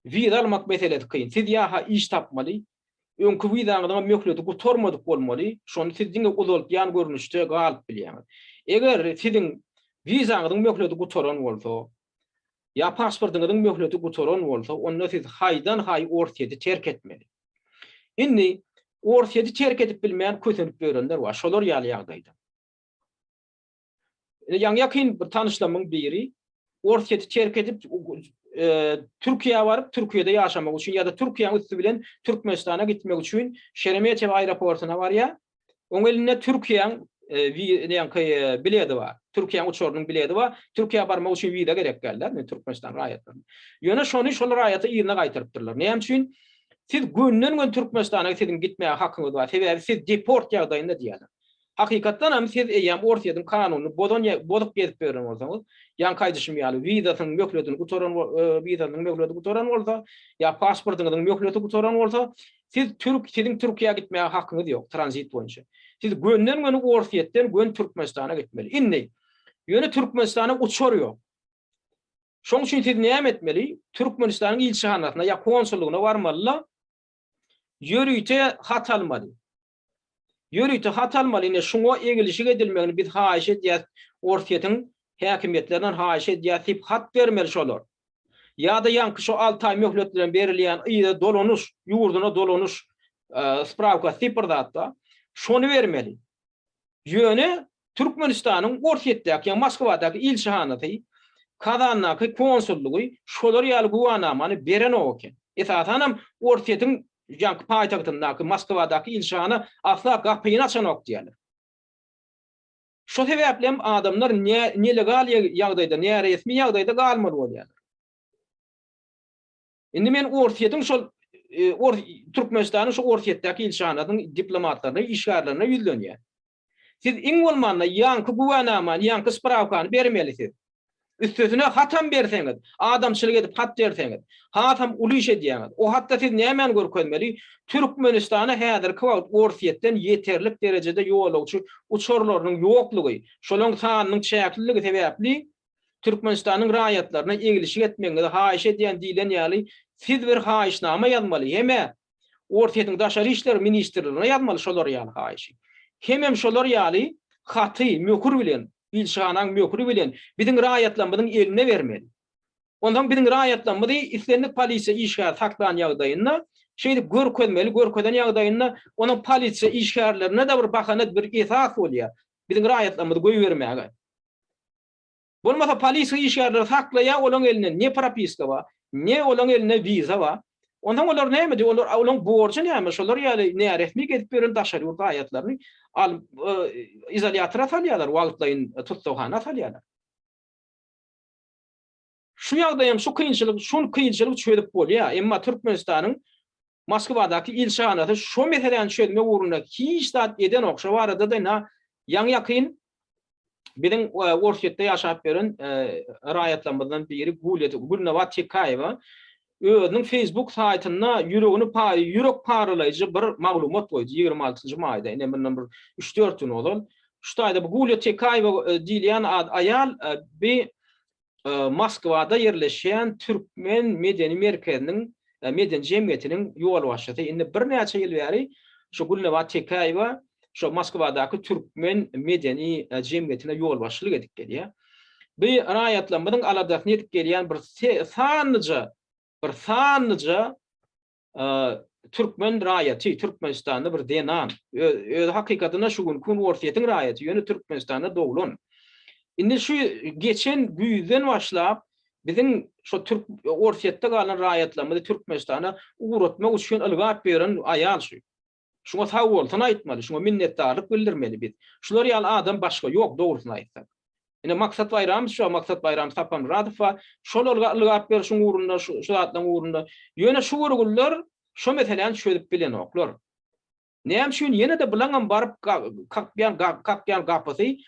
wiza almak meselesi kyn. Siz ýa-ha iş tapmaly, öňki wizaňyzyňam möhleti gutarmadyk bolmaly, şony siz diňe uzaltýan görnüşde galyp bilýäňiz. Eger siziň wizaňyzyň möhleti gutaran bolsa, ýa pasportyňyzyň möhleti gutaran bolsa, onda siz haýdan-haý Orsýeti terk etmeli. Indi Orsýeti terk edip bilmän kösenip ýörenler bar, şolar ýaly ýagdaýda. Indi ýaňy-ýakyn bir tanyşlarymyň biri Orsýeti terk edip Türkiýä baryp, Türkiýede ýaşamak üçin ýa-da Türkiýäniň üsti bilen Türkmenistana gitmek üçin Şeremetýewo aeroportuna barýar. Oň elinde Türkiýäň näňki biledi bar. Türkiýäň uçarynyň biledi bar. Türkiýä barmak üçin wiza gerek däldi, men Türkmenistan raýatlaryna. Ýöne şony şol raýata yzyna gaýtarypdyrlar. Näme üçin? Siz gönden-gön Türkmenistana siziň gitmäge hakyňyz bar. Sebäbi siz deport ýagdaýynda diýýärler. Hakykatdan hem siz eýýäm Orsýetiň kanunyny bozan bozup gezip ýören bolsaňyz, ýaňky aýdyşym ýaly wizasynyň möhletini gutaran wizasynyň möhleti gutaran bolsa, ýa pasportyňyzyň möhleti gutaran bolsa, siz türk siziň Türkiýä gitmäge hakyňyz ýok tranzit boýunça. Siz gönden-göni Orsýetden göni Türkmenistana gitmeli. Indi ýöne Türkmenistana uçar ýok. Şoň üçin siz näme etmeli? Türkmenistanyň ilçihanasyna ýa konsullygyna barmaly-da, ýörite hat almaly. Ýörite hat almaly, ine şuňa egilişik edilmegini biz haýyş edýäs, Orsýetiň häkimiýetlerinden haýyş edýäs diýip hat bermeli şolar. Ýa-da ýaňky şo alty aý möhlet bilen berilýän yza dolanyş, ýurduna dolanyş sprawkasy diýip bir zat bar. Şony bermeli. Ýöne Türkmenistanyň Orsýetdäki ýa Moskwadaky ilçihanasy, Kazandaky konsullygy şolar ýaly güwänamany berenok eken. Esasanam Orsýetiň ýaňky paýtagtyndaky Moskwadaky ilçihana asla gapyny açanok diýýärler. Şo sebäpli hem adamlar nelegal ýagdaýda, näresmi ýagdaýda galmaly bolýarlar. Indi men Orsýetiň şol Türkmenistanyň şu Orsýetdäki ilçihanasynyň diplomatlaryna, işgärlerine ýüzlenýän. Siz iň bolmanda ýaňky güwänamany, ýaňky sprawkany bermeli siz. Üstesine hatam berseňiz, adamçylyk edip hat berseňiz, hasam uly iş edýäňiz. O hatda siz nämäni görkezmeli? Türkmenistana häzirki wagt Orsýetden ýeterlik derejede ýolagçy uçarlarynyň ýoklugy, şolaň sanynyň çäkliligi sebäpli Türkmenistanyň raýatlaryna eglişik etmegiňizi haýyş edýän diýlen ýaly siz bir haýyşnama ýazmaly hemä Orsýetiň daşary işler ministrligine ýazmaly şolar ýaly haýyşy. Hemem şolar ýaly haty möhür bilen ilçihanaň möhüri bilen biziň raýatlarymyzyň eline bermeli. Onsoň biziň raýatlarymyzy islendik polisiýa işgäri saklan ýagdaýynda şeýdip görkezmeli, görkezen ýagdaýynda onuň polisiýa işgärlerine-de bir bahana bir esas bolýar biziň raýatlarymyzy goýbermäge. Bolmasa polisiýa işgärleri saklaýar, olaň elinde ne propiska bar, ne olaň elinde wiza bar. Onsoň olar näme diýip, olar olaň borjy näme? Şolar ýaly näresmi gezip ýören daşary ýurt raýatlaryny alyp izolýatora salýarlar, wagtlaýyn tussaghana salýarlar. Şu ýagdaýam, şu kynçylyk, şul kynçylygy çözüp bolýar. Emma Türkmenistanyň Moskwadaky ilçihanasy şo meseläni çözmek ugrunda hiç zat edenok. Şo barada-da ynha ýaňy-ýakyn biziň Orsýetde ýaşap ýören raýatlarymyzdan biri Gülnabat Tekaýewa. özüniň Facebook saýtynda ýüregini ýürek paralaýjy bir maglumat goýdy 26-njy maýda, ine mundan bir üç-dört gün ozal. Şu taýda bu Gulýa Tekäýewa diýilýän aýal bi Moskwada ýerleşýän Türkmen medeni merkeziniň, medeni jemgyýetiniň ýolbaşçysy. Indi birnäçe ýyl bäri şu Gülnabat Tekäýewa şo Moskwadaky Türkmen medeni jemgyýetine ýolbaşçylyk edip gelýär. Bu raýatlarymyzyň aladasyny edip gelýän bir sanlyja, bir sanlyja türkmen raýaty, Türkmenistanda bir zenan, özi hakykatynda şu günki gün Orsýetiň raýaty, ýöne Türkmenistanda doglan. Indi şu geçen güýzden başlap biziň şu türk Orsýetde galan raýatlarymyzy Türkmenistana ugratmak üçin ylgap ýören aýal şu. Şuňa sag bolsun aýtmaly, şuňa minnetdarlyk bildirmeli biz. Şular ýaly adam başga ýok dogrusyny aýtsak. Ine Maksat Baýramow şu Maksat Baýram Saparmyradow bar. Şol ylgap berşiň ugrunda, şu zatlaryň ugrunda. Ýöne şu bir günler şo meseläni çözüp bilenoklar. Näme üçin ýene-de bulaňam baryp kakýan kakýan gapysy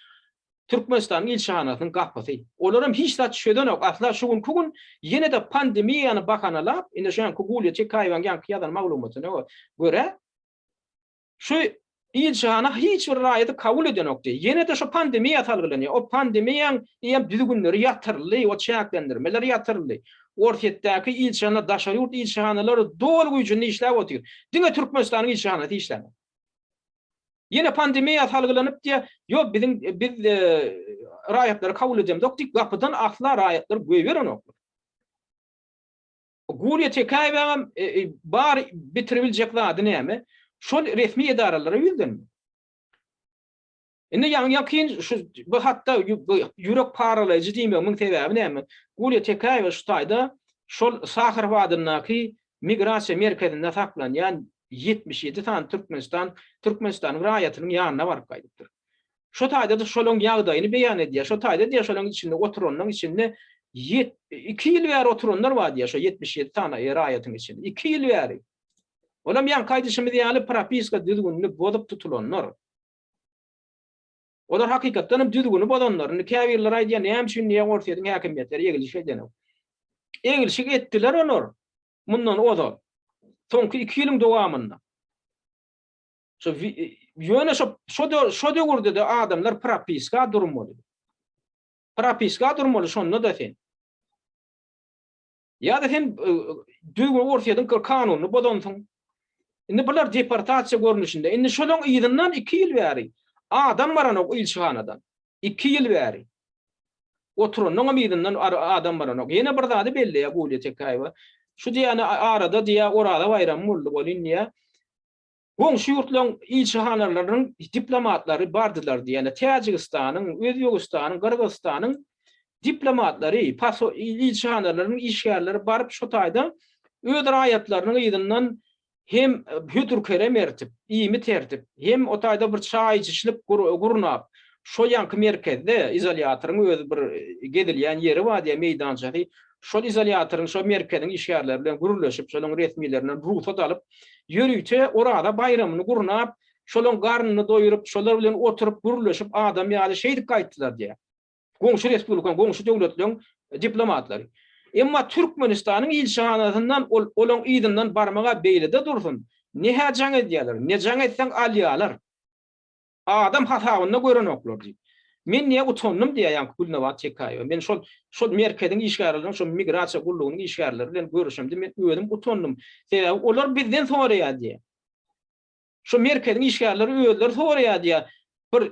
Türkmenistanyň ilçihanasynyň gapysy. Olaram hiç zat çözenok. Asla şu günki gün ýene-de pandemiýany bahanalap, indi şu ýanky Gulýa Çekaýewaň ýaňky ýazan maglumatyna görä, şu ilçihana hiç bir raýaty kabul edenok diýýär. Ýene-de şu pandemiýa salgylanýar. O pandemiýaň eýýäm düzgünleri ýatyryldy, o çäklendirmeler ýatyryldy. Orsýetdäki ilçihana, daşary ýurt ilçihanalary doly güýjünde işläp otyr. Diňe Türkmenistanyň ilçihanasy işlänok. Ýene pandemiýa salgylanyp diýýär, ýok biziň biz raýatlary kabul edemzok diýip gapydan asla raýatlary goýberenoklar. Gulýa Tekäýewaňam bar bitiribiljek zady näme? Şol resmi edaralara ýüzlenmek. Indi ýaňy ýakyn şu bu hatda ýürek paralaýjy diýmegimiň sebäbi näme? Gulýa Tekäýewa şu taýda şol Saharow adyndaky migrasiýa merkezinde saklanýan 77 sany Türkmenistan Türkmenistanyň raýatynyň ýanyna baryp gaýdypdyr. Şo taýda-da şolaň ýagdaýyny beýan edýär. Şo taýda diýýär şolaň içinde oturanlaryň içinde iki ýyl bäri oturanlar bar diýýär şo 77 sany raýatyň içinde. Iki ýyl bäri. Olam ýaňky aýdyşymyz ýaly propiska düzgünini bozup tutulanlar. Olar hakykatdan hem düzgüni bozanlar. Indi käbirleri aýdýar, näme üçin diýýär Orsýetiň häkimiýetleri egilşik edenok. Egilşik etdiler olar mundan ozal. Soňky 2 ýylyň dowamynda. Şo ýöne şo şo şo döwürde-de adamlar propiska durmaly. Propiska durmaly şonda-da sen. Ýa-da sen düzgün Orsýetiň kanunyny bozansyň. Indi bular deportasiýa görnüşinde. Indi şolaň yzyndan 2 ýyl bäri adam baranok ilçihanadan. 2 ýyl bäri. Oturanyňam yzyndan adam baranok. Ýene bir zady belleýär Gulýa Tekäýewa. Şu diýýäni arada diýýär Oraza baýramy boldy welin diýýär. Goňşy ýurtlaryň ilçihanalarynyň diplomatlary bardylar diýýär. Täjigistanyň, Özbegistanyň, Gyrgyzystanyň diplomatlary, ilçihanalarynyň işgärleri baryp şo taýda öz raýatlarynyň yzyndan hem hödür-kerem ertip, iýmit ertip, hem o taýda bir çaý içişlik gurnap, şo ýaňky merkezde izolýatoryň özi bir gezilýän ýeri bar diýýär, meýdançasy. Şol izolýatoryň, şo merkeziň işgärleri bilen gürleşip, şolaryň resmilerinden rugsat alyp, ýörite Oraza baýramyny gurnap, şolaryň garnyny doýuryp, şolar bilen oturyp, gürleşip, adam ýaly şeýdip gaýtdylar diýýär. Goňşy respublikanyň, goňşy döwletleriň diplomatlary. Emma Türkmenistanyň ilçihanasyndan ol olaň yzyndan barmaga beýlede dursun, ne-hä jaň edýärler, ne jaň etseň alýarlar. Adam hasabynda görenoklar diýip. Men niýe utandym diýýär ýaňky Gülnabat Tekäýewa. Men şol şol merkeziň işgärleriniň, şol migrasiýa gullugynyň işgärleri bilen görüşemde men özüm utandym. Sebäbi olar bizden soraýar diýýär. Şo merkeziň işgärleri özleri soraýar diýýär. Bir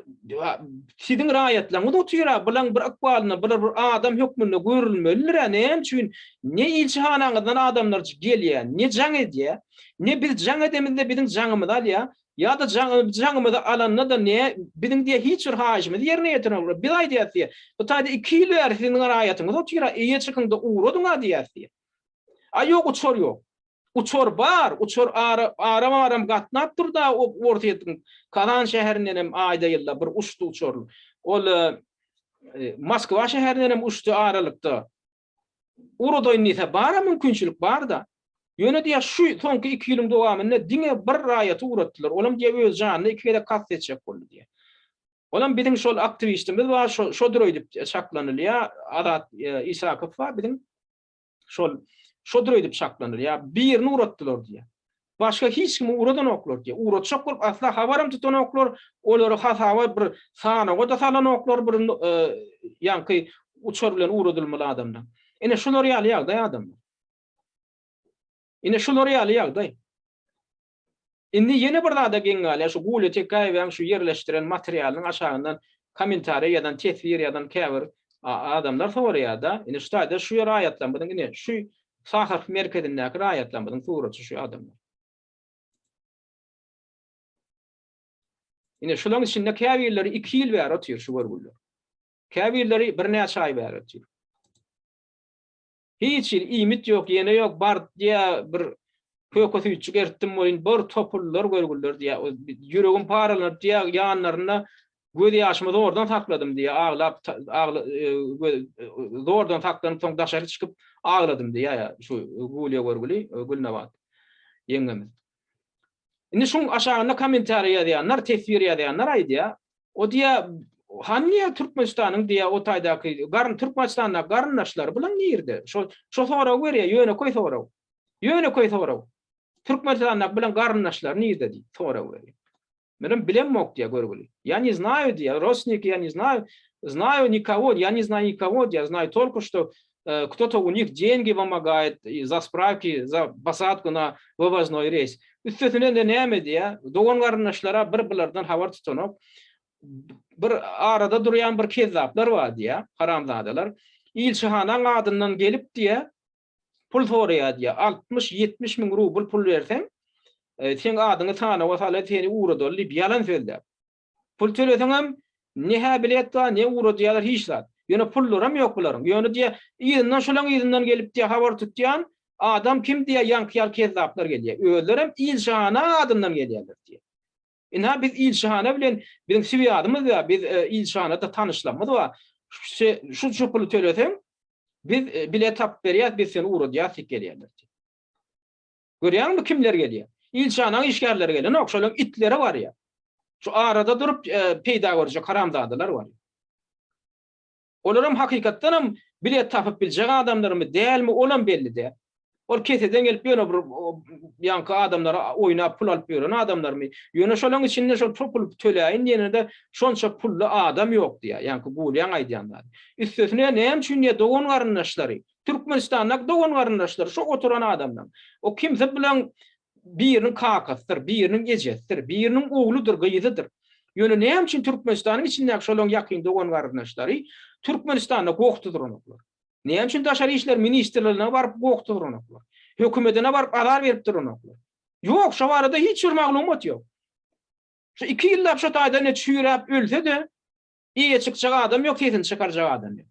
siziň raýatlaryňyz otyr-a, bulaň bir ykbalyna bular bir adam hökmünde görülmelidir-ä, näme üçin ne ilçihanaňyzdan adamlar gelýär, ne jaň edýär, ne biz jaň edemizde biziň jaňymyzy alýar, Ýa-da jaňymyzy alanda-da ne, biziň diýýär hiç bir haýyşymyzy ýerine ýetirenoklar. Biz aýdýarys diýýär, bu taýda iki ýyl bäri siziň raýatyňyz otyr-a, eýe çykyň-da ugradyň-a diýýäris diýýär. A ýok, uçar ýok. Uçar bar, uçar aram-aram gatnap dur-da Orsýetiň Kazan şäherindenem aýda-ýylda bir uçdy uçar. Ol Moskwa şäherindenem uçdy aralykda. Ugradaýyn diýse, bar-a mümkinçilik bar-da. Ýöne diýýär, şu soňky iki ýylyň dowamynda diňe bir raýaty ugratdylar. Olam diýýär, öz janyna iki gezek kast etjek boldy diýýär. Olam biziň şol aktiwistimiz bar, şo şodur öýdüp çaklanylýar. Azat Isakow bar biziň. Şol. Şodur öýdüp çaklanylýar. Birini ugratdylar diýýär. Başga hiç kimi ugradanoklar diýýär. Ugratjak bolup asla habaram tutanoklar, olary hasaba bir sanawa-da salanoklar bir ýaňky uçar bilen ugradylmaly adamdan. Ine şular ýaly ýagdaý adamlar. Ine şular ýaly ýagdaý. Indi ýene bir zada geň galýar, şu Gulýa Tekäýewaň şu ýerleşdiren materialynyň aşagyndan kommentariýa ýazan, teswir ýazan käbir adamlar soraýar-da, ine şu taýda şu raýatlarymyzyň ine şu Saharow merkezindäki raýatlarymyzyň suraty şu adamlar. Ine şularyň içinde käbirleri 2 ýyl bäri otyr şu görgüliler. Käbirleri birnäçe aý bäri otyr. Hiç hili iýmit ýok, ýene ýok, bar diýýär, bir köke süýtjük eritdim welin, bir topuldylar görgüliler diýýär. Ýüregim paralanyp diýýär, ýanlarynda göz ýaşymy zordan sakladym diýýär, aglap, zordan saklanyp soň daşary çykyp agladym diýýär, şu Gulýa görgüli, Gülnabat ýeňňemiz. Indi şuň aşagynda kommentariýa ýazýanlar, teswir ýazýanlar aýdýar, O diýýär, hany diýýär Türkmenistanyň diýýär o taýdaky garyn Türkmenistandaky garyndaşlary bulan nirde? Şo şo soragy berýär, ýönekeý sorag. Ýönekeý sorag. Türkmenistandaky bilen garyndaşlary nirde diýip sorag berýär. Menem bilemok diýýär görgüli. Ýa ne znaýu diýýär, rodstwniki ýa ne znaýu, znaýu nikogo, ýa ne znaýu nikogo diýýär, znaýu tolko şto Кто-то u nich dengi pomagaýet za sprawki, za posadku na wywoznoý reýs. Üstesine-de näme diýýär, dogan-garyndaşlara bir bulardan habar tutanok. Bir arada durýan bir kezzaplar bar diýýär, haramzadalar. Ilçihanaň adyndan gelip diýýär, pul soraýar diýýär. 60-70 müň rubl pul berseň, seň adyňy sanawa salar, seni ugradaly diýip ýalan sözläp. Pul töleseňem ne-hä bilet bar, ne ugradýarlar hiç zat. Ýöne pullaram ýok bularyň. Ýöne diýýär, yzyndan şolaň yzyndan gelip diýýär habar tutýan adam kim diýýär, ýaňky ýaly kezzaplar gelýär. Özlerem ilçihana adyndan gelýärler diýýär. Ynha biz ilçihana bilen biziň swýazymyz bar, biz ilçihanada tanyşlarymyz bar. Şunça puly töleseň, biz bilet tapyp berýäs, biz seni ugradýas diýip gelýärler diýýär. Görýäňmi kimler gelýär? Ilçihanaň işgärleri gelenok, şolaň itleri barýar. Şu arada durup peýda görjek haramzadalar barýar. Olaram hakykatdanam bilet tapyp biljek adamlarmy, dälmi, olam belli däl. Ol keseden gelip ýöne bir ýaňky adamlara oýnap pul alyp ýören adamlarmy? Ýöne şolaň içinde şol pul töläýin diýenede şonça pully adam ýok diýýär. Ýaňky Gulýaň aýdýan zady. Üstesine näme üçin diýýär dogan-garyndaşlary Türkmenistandaky dogan-garyndaşlary şo oturan adamlaň. O kimse bilen biriniň kakasydyr, biriniň ejesidir, biriniň ogludyr, gyzydyr. Ýöne näme üçin Türkmenistanyň içindäki şolaň ýakyn dogan-garyndaşlary Türkmenistanda goh tuturanoklar? Näme üçin Daşary işler ministrligine baryp goh tuturanoklar? Hökümedine baryp azar berip duranoklar? Ýok, şo barada hiç bir maglumat ýok. Şu iki ýyllap şo taýda ine çüýräp ölse-de, eýe çykjak adam ýok, sesini çykarjak adam ýok.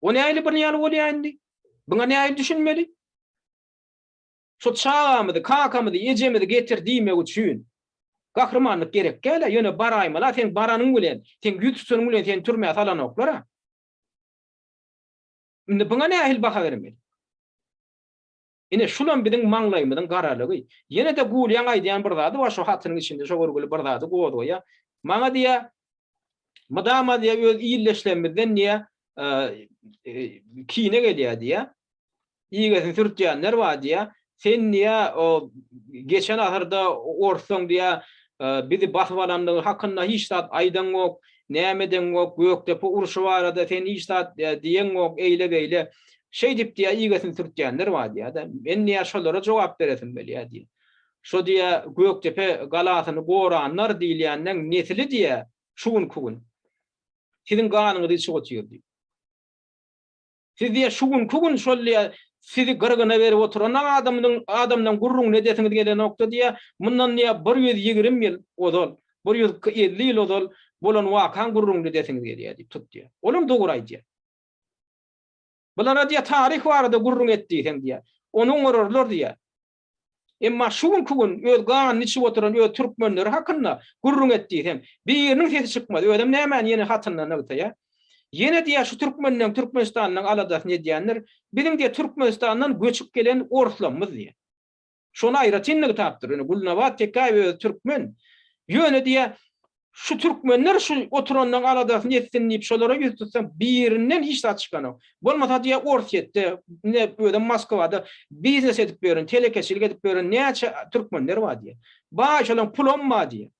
O nähili bir ýaly bolýar indi? Buňa nähili düşünmeli? Şu çagamyzy, kakamyzy, ejemizi getir diýmek üçin gahrymanlyk gerek däl-ä, ýöne baraýmaly-a, seň baranyň bilen, seň ýüz tutanyň bilen seni türmä salanoklar-a. Indi buňa nähili baha bermeli? Ine, şulam biziň maňlaýymyzyň garalygy. Ýene-de Gulýaň aýdýan bir zady bar şo hatynyň içinde, şo görgüli bir zady gozgaýar. Maňa diýýär, mydama diýýär, öz ildeşlerimizden diýýär, kine gelýär diýýär. Igesini sürtýänler bar diýýär. Sen diýýär, o geçen asyrda orslaň diýýär, bizi basyp alandygy hakynda hiç zat aýdaňok, näme edeňok, Gökdepe urşy barada sen hiç zat diýeňok, eýle-beýle. Şeýdip diýýär, igesini sürtýänler bar diýýär-de. Men diýýär, şolara jogap beresim gelýär diýýär. Şo diýýär, Gökdepe galasyny goranlar diýilýänleň nesili diýýär, şu günki gün siziň ganyňyzy içip otyr diýip. Siz diýýär, şu günki gün şol diýýär, sizi gyrgyna berip oturan adamyň adamdan gürrüňini edesiňiz gelenokda diýýär, mundan diýýär, 120 ýyl ozal, 150 ýyl ozal bolan wakaň gürrüňini edesiňiz gelýär diýip tutýar. Olam dogry aýdýar. Bulara diýýär, taryh barada gürrüň et diýseň diýýär, ony oňararlar diýýär. Emma şu günki gün öz ganyny içip oturan öz türkmenleri hakynda gürrüň et diýseň, biriniň sesi çykmaz. Özem nämäni ýene hatynda nygtaýar. Ýene diýýär, şu türkmenleň Türkmenistanyň aladasyny edýänler biziň diýýär Türkmenistandan göçüp gelen orslamyz diýýär. Şony aýratyn nygtapdyr. Ýöne Gülnabat Tekäýewa özi türkmen. Ýöne diýýär, Şu türkmenler şu oturanlaryň aladasyny etsin diýip şolara ýüz tutsaň birinden hiç zat çykanok. Bolmasa diýýär Orsýetde, ine özem Moskwada biznes edip ýören, telekeçilik edip ýören näçe türkmenler bar diýýär. Baý şolaň pulam bar diýýär.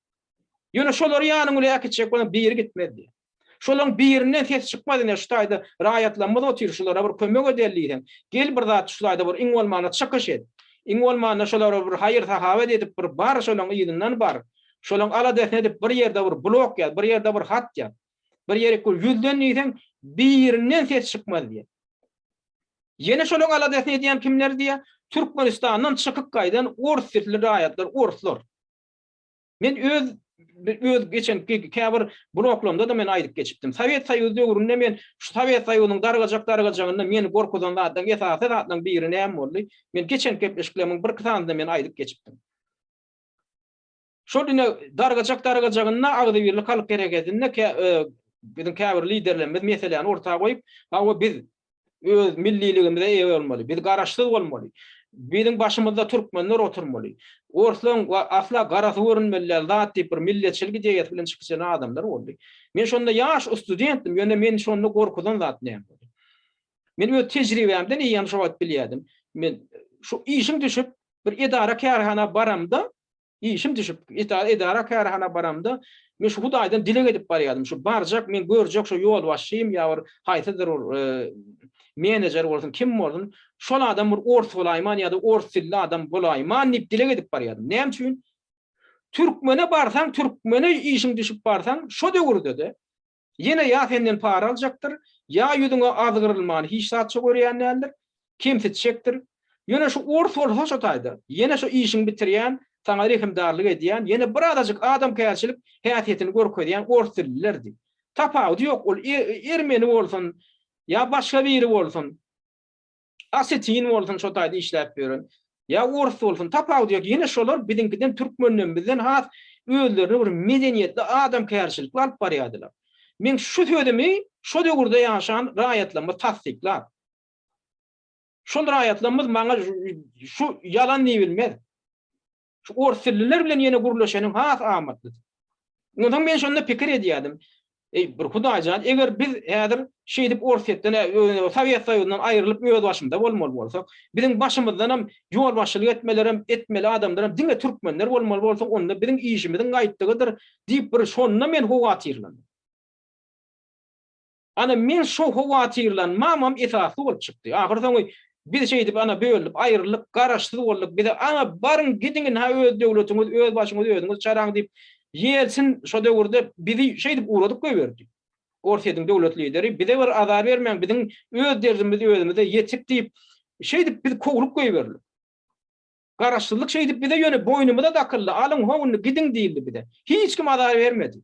Ýöne şolary ýanyň bilen äkitjek bolsaň biri gitmez diýýär. Şolaň birinden ses çykmaz ine şu taýda raýatlarymyz otyr şulara bir kömek edeli diýseň, gel bir zat şu taýda bir iň bolmanda çykyş et. Iň bolmanda şolara bir haýyr-sahawat edip bir bar şolaň yzyndan bar. Şolaň aladasyny edip bir ýerde bir blok ýaz, bir ýerde bir hat ýaz. Bir ýerik bir ýüzlen diýseň birinden ses çykmaz diýýär. Ýene şolaň aladasyny edýän kimler diýýär? Türkmenistandan çykyp gaýdan ors dilli raýatlar, orslar. Men öz öz geçen käbir bloklarymda-da men aýdyp geçipdim. Sowet Soýuzy döwründe men şu Sowet Soýuzynyň dargajak dargajagynda meni gorkuzan zatlaryň esasy zatlaryň biri näme boldy? Men geçen gepleşiklerimiň birki sanynda men aýdyp geçipdim. Şol ine dargajak dargajagynda Agzybirlik halk hereketinde biziň käbir liderlerimiz meseläni orta goýup, hawa biz öz milliligimize eýe bolmaly, biz garaşsyz bolmaly, biziň başymyzda türkmenler oturmaly, orslaryň asla garasy görünmeli däl zat diýip bir milletçilik ideýasy bilen çykyş eden adamlar boldy. Men şonda ýaş studentdim, ýöne meni şonda gorkuzan zat näme boldy? Men öz tejribämden eýýäm şo wagt bilýärdim. Men şu işim düşüp bir edara-kärhana baramda, Işim düşüp, edara-kärhana baramda, men şu Hudaýdan dileg edip barýardym. Şu barjak, men görjek şu ýolbaşçym ýa bir haýsydyr bir menejer bolsun, kim bolsun, şol adam bir ors bolaýman ýa-da ors dilli adam bolaýman diýip dileg edip barýardym. Näme üçin? Türkmene barsaň, türkmene işiň düşüp barsaň, şo döwürde-de Ýene ýa senden para aljakdyr, ýa ýüzüňe azgyrylmany hiç zatça görýän däldir, kemsitjekdir. Ýöne şu ors bolsa şo taýda, ýene şo işiňi bitirýän, saňa rehimdarlyk edýän, ýene birazajyk adamkärçilik häsiýetini görkezýän ors dillilerdi. Tapawudy ýok, ol ermeni bolsun, ýa başga biri bolsun. Osetin bolsun şo taýda işläp ýören, ýa ors bolsun, tapawudy ýok, ýene şolar biziňkiden türkmenlerimizden has özlerini bir medeniýetli, adamkärçilikli alyp barýardylar. Meň şu sözümi şo döwürde ýaşan raýatlarymyz tassyklar. Şol raýatlarymyz maňa şu ýalan diýibilmez. Şu ors dilliler bilen ýene gürleşeniň has amatlydy. Onsoň men şonda pikir edýärdim. Eý, bir Hudaýjan, eger biz häzir şeýdip Orsýetden, Sowet Soýuzyndan aýrylyp öz başymyza bolmaly bolsak, biziň başymyzdanam ýolbaşçylyk etmelerem, etmeli adamlaram diňe türkmenler bolmaly bolsa, onda biziň işimiziň gaýtdygydyr diýip bir şonda men howatyrlandym. Ana, men şo howatyrlanmamam esasly bolup çykdy. Ahyrsoňy biz şeýdip ana bölünip aýryldyk, garaşsyz bolduk. Bize ana baryň gidiň ynha öz döwletiňiz, öz başyňyzy özüňiz çaraň diýip, Ýelsin şo döwürde bizi şeýdip ugradyp goýberdi. Orsýetiň döwlet lideri bize bir azar bermäň, biziň öz derdimiz özümize ýetik diýip, şeýdip biz kowlup goýberildik. Garaşsyzlyk şeýdip bize ýöne boýnumyza dakyldy, alyň ho indi gidiň diýildi bize. Hiç kim azar bermedi.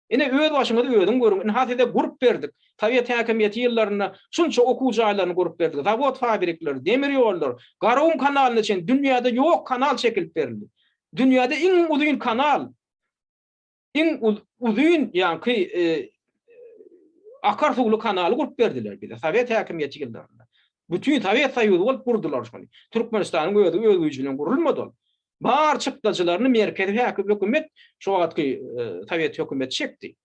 Ine, öz başyňyzy özüň görüň, ynha size gurup berdik. Sowet häkimiýeti ýyllarynda şunça okuw jaýlaryny gurup berdik, zawod-fabrikler, demir ýollar, Garagum kanalyna çenli dünýäde ýok kanal çekilip berildi. Dünýäde iň uzyn kanal, iň uzyn ýaňky akar suwly kanaly gurup berdiler bize sowet häkimiýeti ýyllarynda. Bütin Sowet Soýuzy bolup gurdular şony. Türkmenistanyň özi öz güýji bilen gurulmady ol. Bar çykdajylaryny merkezi häkim hökümet, şo wagtky sowet hökümeti çekdi.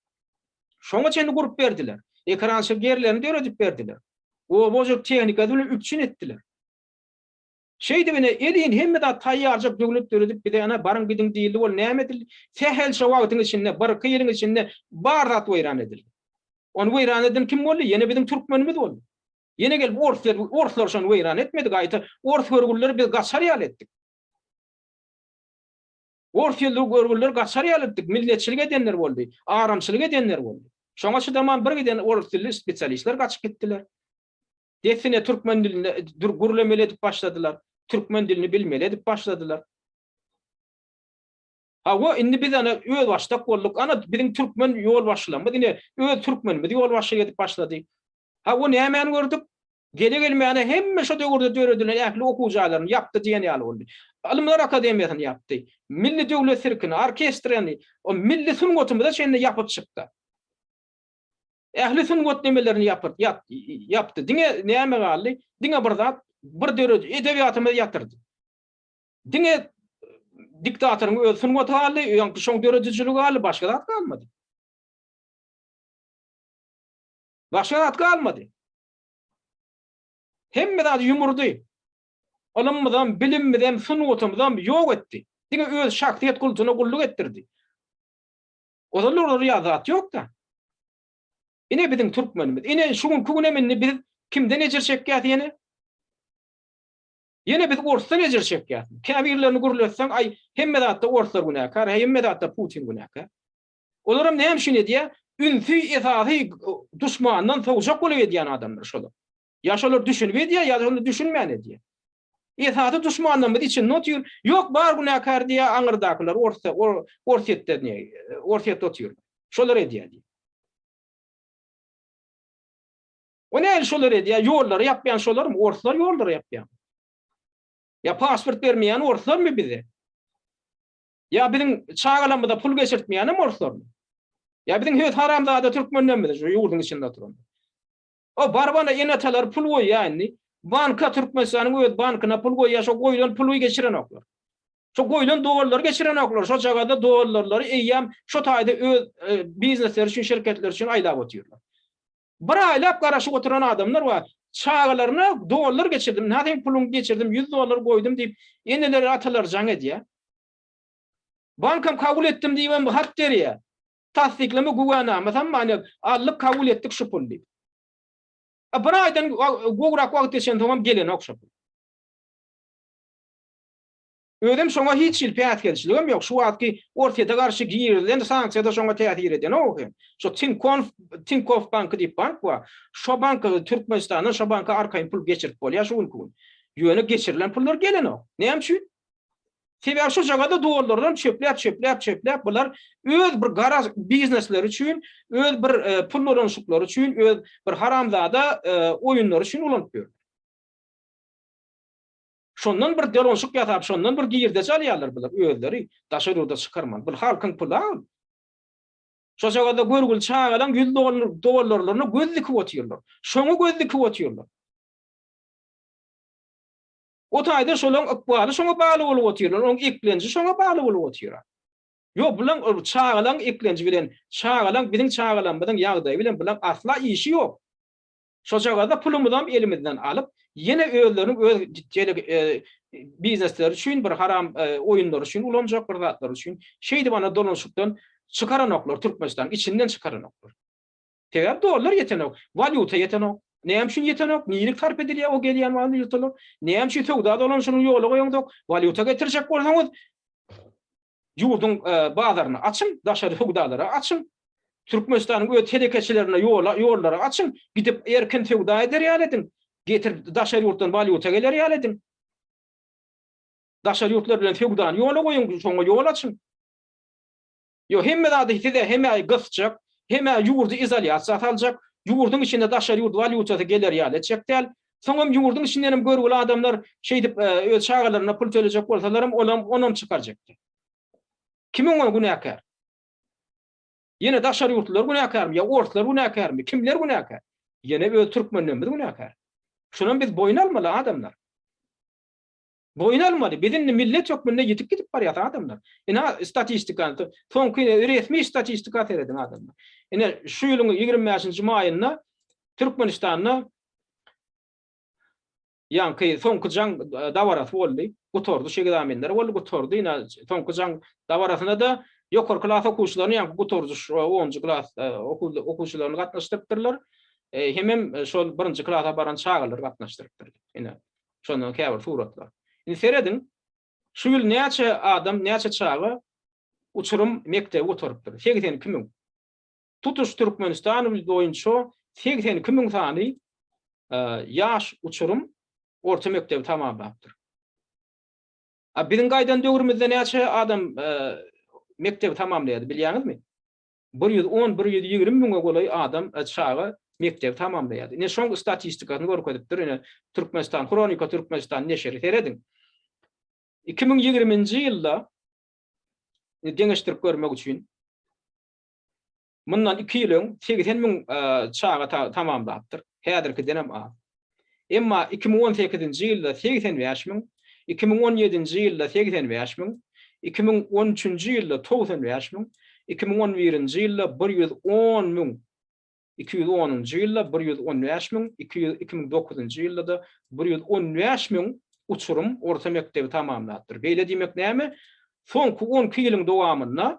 Şoňa çenli gurup berdiler. Ekerançylyk ýerlerini döredip berdiler. Oba hojalyk tehnikasy bilen üpjün etdiler. Şeýdip ine elin hemme zat taýýarjak döwlet döredip bize ana baryň gidiň diýildi ol näme edildi? Sähelçe wagtyň içinde, birki ýylyň içinde bar zat weýran edildi. Ony weýran eden kim boldy? Ýene biziň türkmenimiz boldy. Ýene gelip orslar, orslar şony weýran etmedi, gaýta ors görgülileri biz gaçar ýaly etdik. Ors ýyldy görgülileri gaçar ýaly etdik, milletçilik edenler boldy, aramçylyk edenler boldy. Şoňa çydaman bir giden ors dilli spesialistler gaçyp gitdiler. Dessine türkmen dilinde gürlemeli edip başladylar. Türkmen dilini bilmeli edip başladylar. Hawa, indi biz ana özbaşdak bolduk. Ana biziň türkmen ýolbaşçylarymyz ine öz türkmenimizi ýolbaşçylyk edip başlady. Hawa, nämäni gördük? Gele-gelmäne hemme şo döwürde döredilen ähli okuw jaýlaryny ýapdy diýen ýaly boldy. Ylymlar akademiýasyny ýapdy. Milli döwlet sirkini, orkestrini, o milli sungatymyza çenli ýapyp çykdy. Ähli sungat nemelerini ýapyp, ýapdy. Diňe näme galdy? Diňe bir zat, bir döredi, edebiýatymyzy ýatyrdy. Diňe. diktatoryň öz sungaty galdy, ýaňky şoň döredijiligi galdy, başga zat galmady. Başga zat galmady. Hemme zady ýumurdy. Ylymymyzam, bilimimizem, sungatymyzam ýok etdi. Diňe öz şahsyýet kultuna gulluk etdirdi. Ozal olar ýaly zat ýok-da. Ine biziň türkmenimiz. Ine şu günki günem indi biz kimden ejir çekýäs ýene? Ýene biz orsdan ejir çekýäs. Käbirlerini gürletseň, aý, hemme zatda orslar günäkär, hemme zatda Putin günäkär. Olaram näme üçin edýär? Ünsi esasy duşmandan sowjak bolup edýän adamlar şolar. Ýa şolar düşünip edýär, ýa-da şolar düşünmän edýär. Esasy duşmanlarymyz içinde otyr. Ýok, bar günäkär diýýär aňyrdakylar, orsda, Orsýetde ne, Orsýetde otyrlar. Şolar edýär diýýär. O nähili şolar edýär? Ýollary ýapýan şolarmy? Orslar ýollary ýapýar. Ýa pasport bermeýän orslarmy bize? Ýa biziň çagalarymyza pul geçirtmeýänem orslarmy? Ýa biziň öz haramzada türkmenlerimiz şu ýurduň içinde oturan. O barbana ene-atalar pul goýýar indi. Banka Türkmenistanyň öz bankyna pul goýýar, şo goýlan puly geçirenoklar. Şo goýlan dollary geçirenoklar, şo jagada dollarlary eýýäm şo taýda öz e, biznesleri üçin, şirketleri üçin aýlap otyrlar. Bir aýlap garaşyp oturan adamlar bar. Çagalaryna dollar geçirdim, nä seň puluňy geçirdim, 100 dollar goýdum diýip, eneleri, atalary jaň edýär. Bankam kabul etdim diýibem hat berýär. Tassyklama güwänamasam bar, ine, aldyk, kabul etdik şu puly diýip. A bir aýdan gowrak wagt geçensoňam gelenok şo pul. Özem şoňa hiç hili päsgelçiligem ýok. Şu wagtky Orsýete garşy girizilen sanksiýa-da şoňa täsir edenok hem. Şo Tinkonf, Tinkoff banky diýip bank bar. Şo banka Türkmenistandan şo banka arkaýyn pul geçirip bolýar şu günki gün. Ýöne geçirilen pullar gelenok. Näme üçin? Sebäbi şojagada dollardan çöpläp, çöpläp, çöpläp bular öz bir gara biznesleri üçin, öz bir e, pul dolanyşyklary üçin, öz bir haramzada e, oýunlary üçin ulanyp ýörler. Şondan bir dolanyşyk ýasap, şondan bir girdeji alýarlar bular özleri daşary ýurda çykarman. Bu halkyň puly al. Şojagada görgüli çagalaň 100 dollar dollarlaryna göz dikip otyrlar. Şoňa göz dikip otyrlar. O taýda şolaň ykbaly şoňa bagly bolup otyrlar, oň eklenji şoňa bagly bolup otyr. Ýok, bulaň çagalaň eklenji bilen, çagalaň biziň çagalarymyzyň ýagdaýy bilen bulaň asla işi ýok. Şojagazda pulumyzam elimizden alyp, ýene özleriniň öz e, biznesleri üçin bir haram e, oýunlary üçin ulanjak bir zatlar üçin şeýdip ana dolanyşykdan çykaranoklar Türkmenistanyň içinden çykaranoklar. Sebäbi dollar ýetenok, walýuta ýetenok. Näme üçin ýetenok? Nirik sarp edilýär o gelýän walýutalar? Näme üçin söwda dolanyşygyny ýola goýaňzok? Walýuta getirjek bolsaňyz, ýurduň e, bazaryny açyň, daşary söwdalara açyň. Türkmenistanyň öz telekeçilerine ýola ýollary açyň, gidip erkin söwda eder ýaly ediň. Getir daşary ýurtdan walýuta geler ýaly ediň. Daşary ýurtlar bilen söwdany ýola goýuň, şoňa ýol açyň. Ýok, hemme zady size hem-ä gysjak, hem-ä ýurdy izolýasiýa saljak, ýurduň içinde daşary ýurt walýutasy geler ýaly etjek däl. Soňam ýurduň içindenem görgüli adamlar şeýdip öz çagalaryna pul tölejek bolsalaram, olam onam çykarjakdy. Kim oňa günäkär? Ýene daşary ýurtlular günäkärmi ýa orslar günäkärmi? Kimler günäkär? Ýene öz türkmenlerimiz günäkär. Şunam biz boýun almaly adamlar. Boýun almaly. Biz indi millet hökmünde ýitip gidip barýas adamlar. Ine statistikany, soňky resmi statistika serediň adamlar. Ine şu ýylyň 25-nji maýynda Türkmenistanda ýaňky soňky jaň e, dabarasy boldy. Gutardy, şu ekzamenler boldy, gutardy. Ine soňky jaň dabarasyna da ýokarky klas okuwçylaryny, ýaňky gutardy 10-njy klas e, okuwçylaryny gatnaşdyrypdyrlar. E, hemem şol birinji klasa baran çagalary gatnaşdyrypdyrlar. Ine Şondan käbir suratlar. Indi serediň, şu ýyl näçe adam, näçe çaga uçurym mekdebi gutarypdyr? 82 müň. Tutuş Türkmenistan boýunça 82 müň sany e, ýaş uçurym orta mekdebi tamamlapdyr. A biziň gaýdan döwrümizde näçe adam e, mekdebi tamamlaýardy bilýäňizmi? 110, 120 müňe golaý adam, e, çaga mekdebi tamamlaýardy. Ine şoň statistikasyny görkezipdir. Ine Türkmenistan, Hronika Türkmenistan neşiri serediň. 2020-nji ýylda deňeşdirip görmek üçin mundan 2 ýyl öň 80 müň e, çaga tamamlapdyr. Häzirkiden hem az. Emma 2018-nji ýylda 85 müň, 2017-nji ýylda 85 müň, 2013-nji ýylda 95 müň, 2011-nji ýylda 110 müň, 210-njy ýylda 115 müň, 2009-njy ýylda-da 115 müň uçurym orta mekdebi tamamlapdyr. Beýle diýmek näme? Soňky 12 ýylyň dowamynda,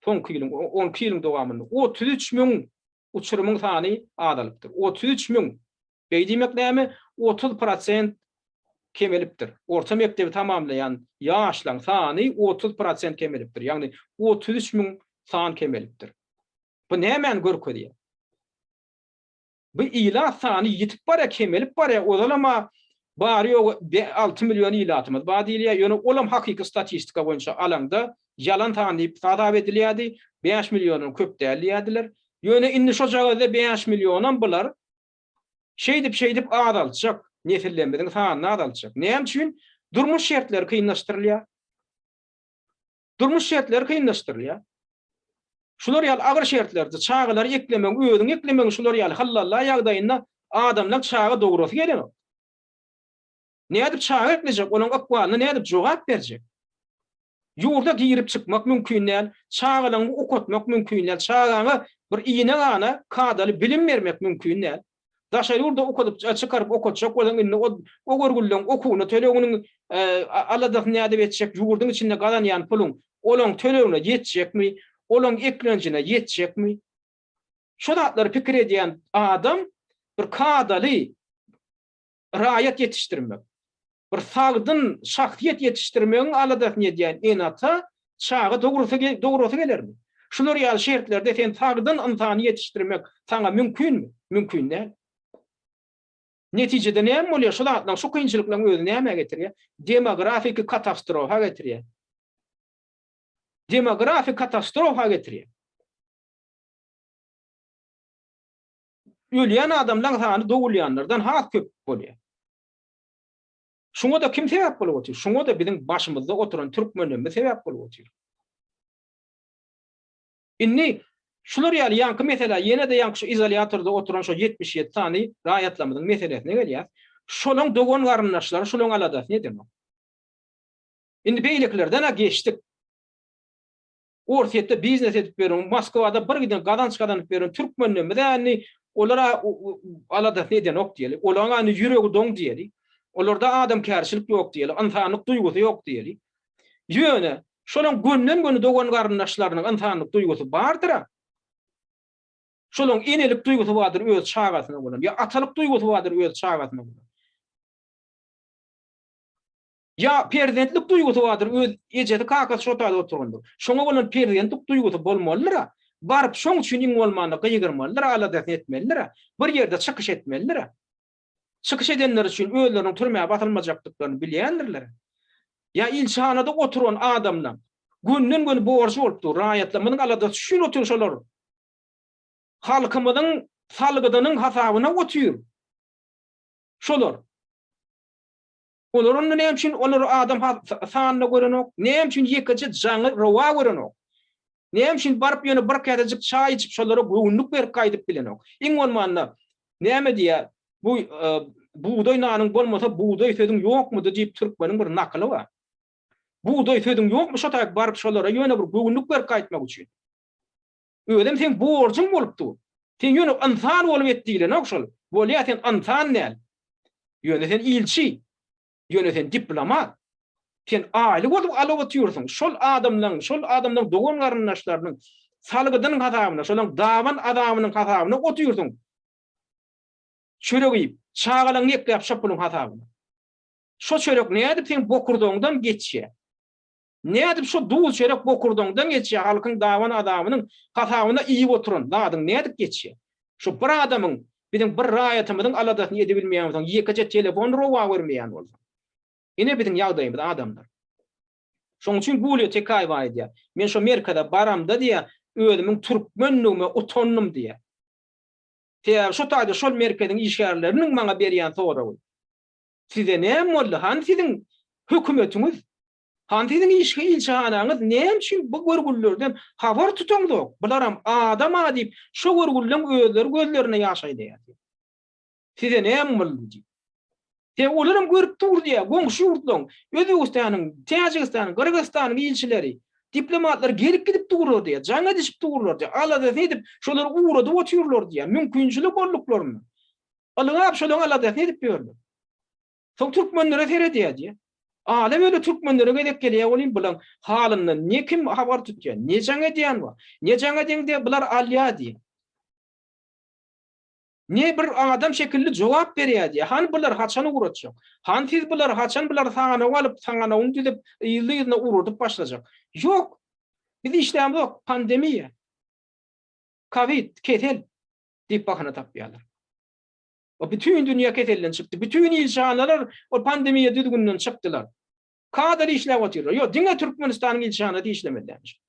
soňky ýylyň, 12 ýylyň dowamynda 33 müň uçurymyň sany azalypdyr. 33 müň. Beý diýmek näme? 30 prosent kemelipdir. Orta mekdebi tamamlaýan ýaşlaň sany 30 prosent kemelipdir. Ýagny 33 müň san kemelipdir. Bu nämäni görkezýär? Bu ilat sany ýitip barýar, kemelip barýar. Ozalam-a bary-ýogy 6 million ilatymyz bar diýilýär. Ýöne olam hakyky statistika boýunça alaňda ýalan san diýip hasap edilýärdi. 5 milliondan köp däl diýýärdiler. Ýöne indi şojagazda 5 millionam bular şeýdip-şeýdip azaltjak, nesillerimiziň sanyny azaltjak. Näme üçin? Durmuş şertleri kynlaşdyrylýar. Durmuş şertleri kynlaşdyrylýar. Şular ýaly agyr şertlerde çagalary eklemegiň, özüňi eklemegiň şular ýaly hallalla ýagdaýynda adamlaň çaga dograsy gelenok. Nädip çaga eklejek, olaň ykbalyna nädip jogap berjek? Ýurda girip çykmak mümkin däl, çagalaňy okatmak mümkin däl, çagaňa bir iýne-gana kadaly bilim bermek mümkin däl. Daşary ýurda okadyp çykaryp okatjak bolsaň indi o o görgülileň okuwyna töleginiň aladasyny nädip etjek, ýurduň içinde gazanýan puluň olaň tölegine ýetjekmi, olaň eklenjine ýetjekmi? Şo zatlary pikir edýän adam bir kadaly raýat ýetişdirmek, bir sagdyn şahsyýet ýetişdirmegiň aladasyny edýän ene-ata çaga dogrusy dograsy gelermi? Şular ýaly şertlerde sen sagdyn ynsany ýetişdirmek saňa mümkinmi? Mümkin däl. Netijede näme bolýar? Şu zatlaryň, şu kynçylyklaryň özi nämä getirýär? Demografiki katastrofa getirýär. Demografik katastrofa getirýär. Ölýän adamlaryň sany dogulýanlardan has köp bolýar. Şuňa-da kim sebäp bolup otyr? Şuňa-da biziň başymyzda oturan türkmenlerimiz sebäp bolup otyr. Indi şular ýaly ýaňky meselä ýene-de ýaňky şu izolýatorda oturan şo 77 sany raýatlarymyzyň meselesine gelýäs. Şolaň dogan-garyndaşlary şolaň aladasyny edenok. Indi beýlekilerden-ä geçdik. Orsýetde biznes edip ýören, Moskwada bir giden gazanç gazanyp ýören türkmenlerimiz-ä indi olar-a aladasyny edenok diýeli. Olaryň-a indi ýüregi doň diýeli. Olarda adamkärçilik ýok diýeli, ynsanlyk duýgusy ýok diýeli. Ýöne şolaň gönden-göni dogan-garyndaşlarynyň ynsanlyk duýgusy bardyr-a. Şolaň enelik duýgusy bardyr öz çagasyna bolan, ýa atalyk duýgusy bardyr öz çagasyna bolan. Ýa perzentlik duýgusy bardyr, öz ejesi, kakasy şo taýda oturandyr. Şoňa bolan perzentlik duýgusy bolmalydyr-a. Baryp şoň üçin iň bolmanda gygyrmalydyr, aladasyny etmelidir-a. Bir ýerde çykyş etmelidir-a. Çykyş edenleri üçin özleriniň türmä basylmajakdyklaryny bilýändirler. Ýa ilçihanada oturan adamlaň gönden-göni borjy bolup dur, raýatlarymyzyň aladasy üçin otyr şolar. Halkymyzyň salgydynyň hasabyna otyr şolar. Olar onda näme üçin olary adam sanyna görenok? Näme üçin ýekeje jaňy rowa görenok? Näme üçin baryp ýöne bir käsejik çaý içip şolara göwünlik berip gaýdyp bilenok? Iň bolmanda näme diýýär? Bu bugdaý nanyň bolmasa bugdaý sözüň ýokmudy diýip türkmeniň bir nakyly bar. Bugdaý sözüň ýokmy şo taýyk baryp şolara ýöne bir göwünlik berip gaýtmak üçin? Özem seň borjuň bolup dur. Sen ýöne ynsan bolup et diýlenok şol. Bolýa sen ynsan däl. Ýöne sen ilçi. Ýöne sen diplomat. Sen aýlyk bolup alyp otyrsyň. Şol adamlaň, şol adamlaň dogan garyndaşlarynyň salgydynyň hasabyna, şolaň daban azabynyň hasabyna otyrsyň. Çörek iýip, çagalaňy ekläp şo puluň hasabyna. Şo çörek nädip seň bokurdagyňdan geçýär? Nädip şo duz çörek bokurdagyňdan geçýär, halkyň daban azabynyň hasabyna iýip oturan zadyň nädip geçýär? Şo bir adamyň, biziň bir raýatymyzyň aladasyny edibilmeýän bolsaň, ýekeje telefon rowa görmeýän bolsaň. Ine biziň ýagdaýymyz adamlar. Şoň üçin Gulýa Tekäýewa aýdýar, men şo merkeze baramda diýýär, özümiň türkmenligime utandym diýýär. Sebäbi şo taýda şol merkeziň işgärleriniň maňa berýän soragy, Size näme boldy, hany siziň hökümetiňiz? Hany siziň işgi ilçihanaňyz näme üçin bu görgülilerden habar tutaňzok, bularam adam-a diýip, şo görgülileň özleri gözlerine ýaş aýlaýar diýip. Size näme boldy diýip. Sebäbi olaram görüp dur diýýär, goňşy ýurtlaryň, Özbegistanyň, Täjigistanyň, Gyrgyzystanyň ilçileri, diplomatlar gelip gidip durlar diýýär, jaň edişip durlar diýýär, aladasyny edip, şolary ugradyp otyrlar diýýär, mümkinçilik bolduklarynda. Ylgap şolaryň aladasyny edip ýörler. Soň türkmenlere seredýär diýýär. Ala-böle türkmenlere gezek gelýär welin bulaň halyndan ne kim habar tutýar, ne jaň edýän bar, ne jaň edeňde bular alýar diýýär. Ne bir adam şekilli jogap berýär diýýär. Hany bulary haçan ugratjak? Hany siz bulary haçan bulary sanawa alyp, sanawyny düzüp, yzly-yzyna ugradyp başlajak? Ýok. Biz işlämzok. Pandemiýa. Kowid, kesel diýip bahana tapýarlar. O bütin dünýä keselden çykdy. Bütin ilçihanalar ol pandemiýa düzgüninden çykdylar. Kadaly işläp otyrlar. Ýok, diňe Türkmenistanyň ilçihanasy işlemeli dälmiş.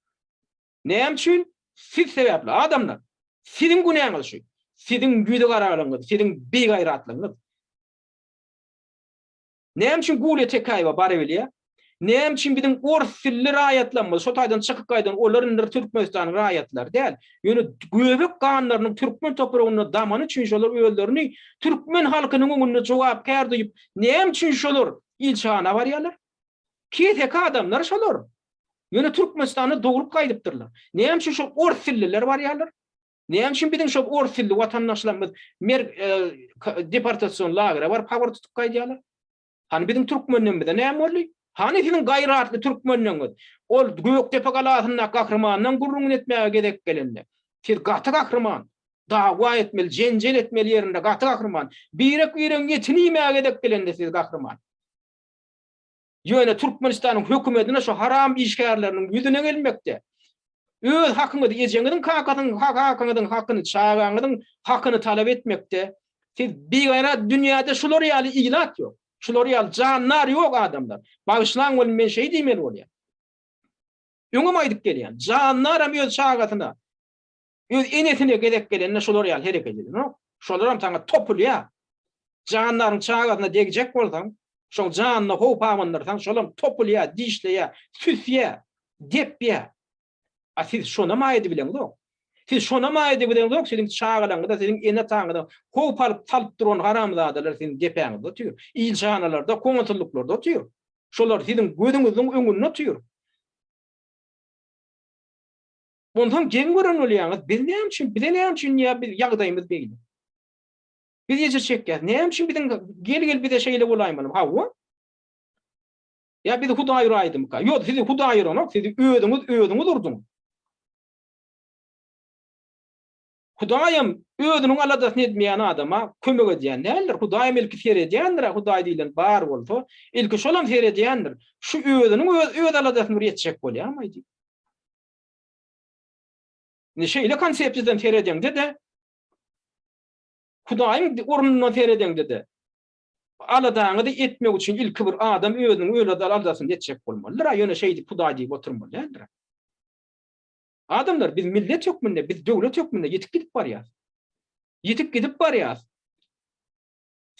Näme üçin? Siz sebäpli, adamlar. Siziň günäňiz şu. Siziň ýüzi garalygyňyz, siziň bigaýratlygyňyz. Näme üçin Gulýa Tekäýewa barybilýär? Näme üçin biziň ors dilli raýatlarymyz şo taýdan çykyp gaýdan, olar indi Türkmenistanyň raýatlary däl. Ýöne göbek ganlarynyň türkmen topragynda damany üçin şolar özlerini türkmen halkynyň öňünde jogapkär duýup, näme üçin şolar ilçihana barýarlar? Keseki adamlar şolar. Ýöne Türkmenistanda doglup gaýdypdyrlar. Näme üçin şol ors dilliler barýarlar? Näme üçin biziň şol ors dilli watandaşlarymyz mer deportasion lagere baryp habar tutup gaýdýarlar? Hany biziň türkmenlerimize näme boldy? Hany siziň gaýratly türkmenleriňiz? Ol Gökdepe galasyndaky gahrymandan gürrüňini etmäge gezek gelende, siz gaty gahryman, dawa etmeli, jenjel etmeli ýerinde gaty gahryman, birek-biregiň etini iýmäge gezek gelende siz gahryman. Ýöne Türkmenistanyň hökümetine şu haram işgärleriniň ýüzüne gelmekde, öz hakyňyzy, ejeňiziň kakasynyň kakaňyzyň hakyny, çagaňyzyň hakyny talap etmekde siz bigaýrat dünýäde şular ýaly ilat ýok. Şular ýaly jandar ýok adamlar. Bagyşlaň welin men şeý diýmeli bolýan. Öňem aýdyp gelýän. Jandaram öz çagasyna Öz enesine gezek gelende şular ýaly hereket edenok. Şolaram saňa topulýar. Jandaryň çagasyna degjek bolsaň, şoň janyna howp abandyrsaň, şolam topulýar, dişleýär, süsýär, depýär. A siz şonam aýdybileňzok. Siz şonam aýdybileňzok, siziň çagalaryňyza, siziň ene-ataňyza howp alyp salyp duran haramzadalar siziň depäňizde otyr. Ilçihanalarda, konsullyklarda otyr. Şolar siziň gözüňiziň öňünde otyr. Onsoň geň gören bolýaňyz, biz näme üçin, bize näme üçin ýa biz ýagdaýymyz beýle? Biz ejir çekýäs. Näme üçin biziň gel-gel bize şeýle bolaýmaly? Hawa. Ýa bizi Hudaý uraýdymyka? Ýok, sizi Hudaý uranok, sizi özüňiz özüňiz urduňyz. Hudaýam özüniň aladasyny edmeýän adama kömek edýän däldir. Hudaýam ilki seredýändir, Hudaý diýlen bar bolsa, ilki şolam seredýändir. Şu özüniň öz öz aladasyny bir etjek bolýarmy diýip. Indi şeýle konsepsiýadan seredeňde-de, Hudaýyň ornundan seredeňde-de, aladaňyzy etmek üçin ilki bir adam özüniň öz aladasyny etjek bolmalydyr, ýöne şeýdip Hudaý diýip oturmaly däldir. Adamlar, biz millet hökmünde, biz döwlet hökmünde ýitip gidip barýas. Ýitip gidip barýas.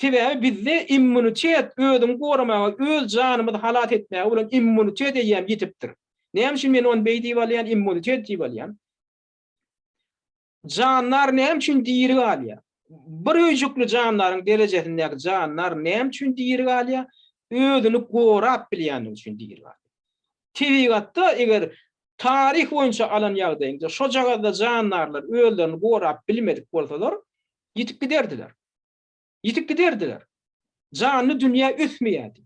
Sebäbi bizde immunitet, özüňi goramaga, öz janymyzy halas etmäge bolan immunitet eýýäm ýitipdir. Näme üçin men ony beý diýip alýan, immunitet diýip alýan? Jandar näme üçin diri galýar? Bir öýjükli jandaryň derejesindäki jandar näme üçin diri galýar? Özüni gorap bilýändigi üçin diri galýar. Tebigatda eger taryh boýunça alan ýagdaýyňda şojagazda jandarlar özlerini gorap bilmedik bolsalar, ýitip giderdiler. Ýitip giderdiler. Janly dünýä ösmeýärdi.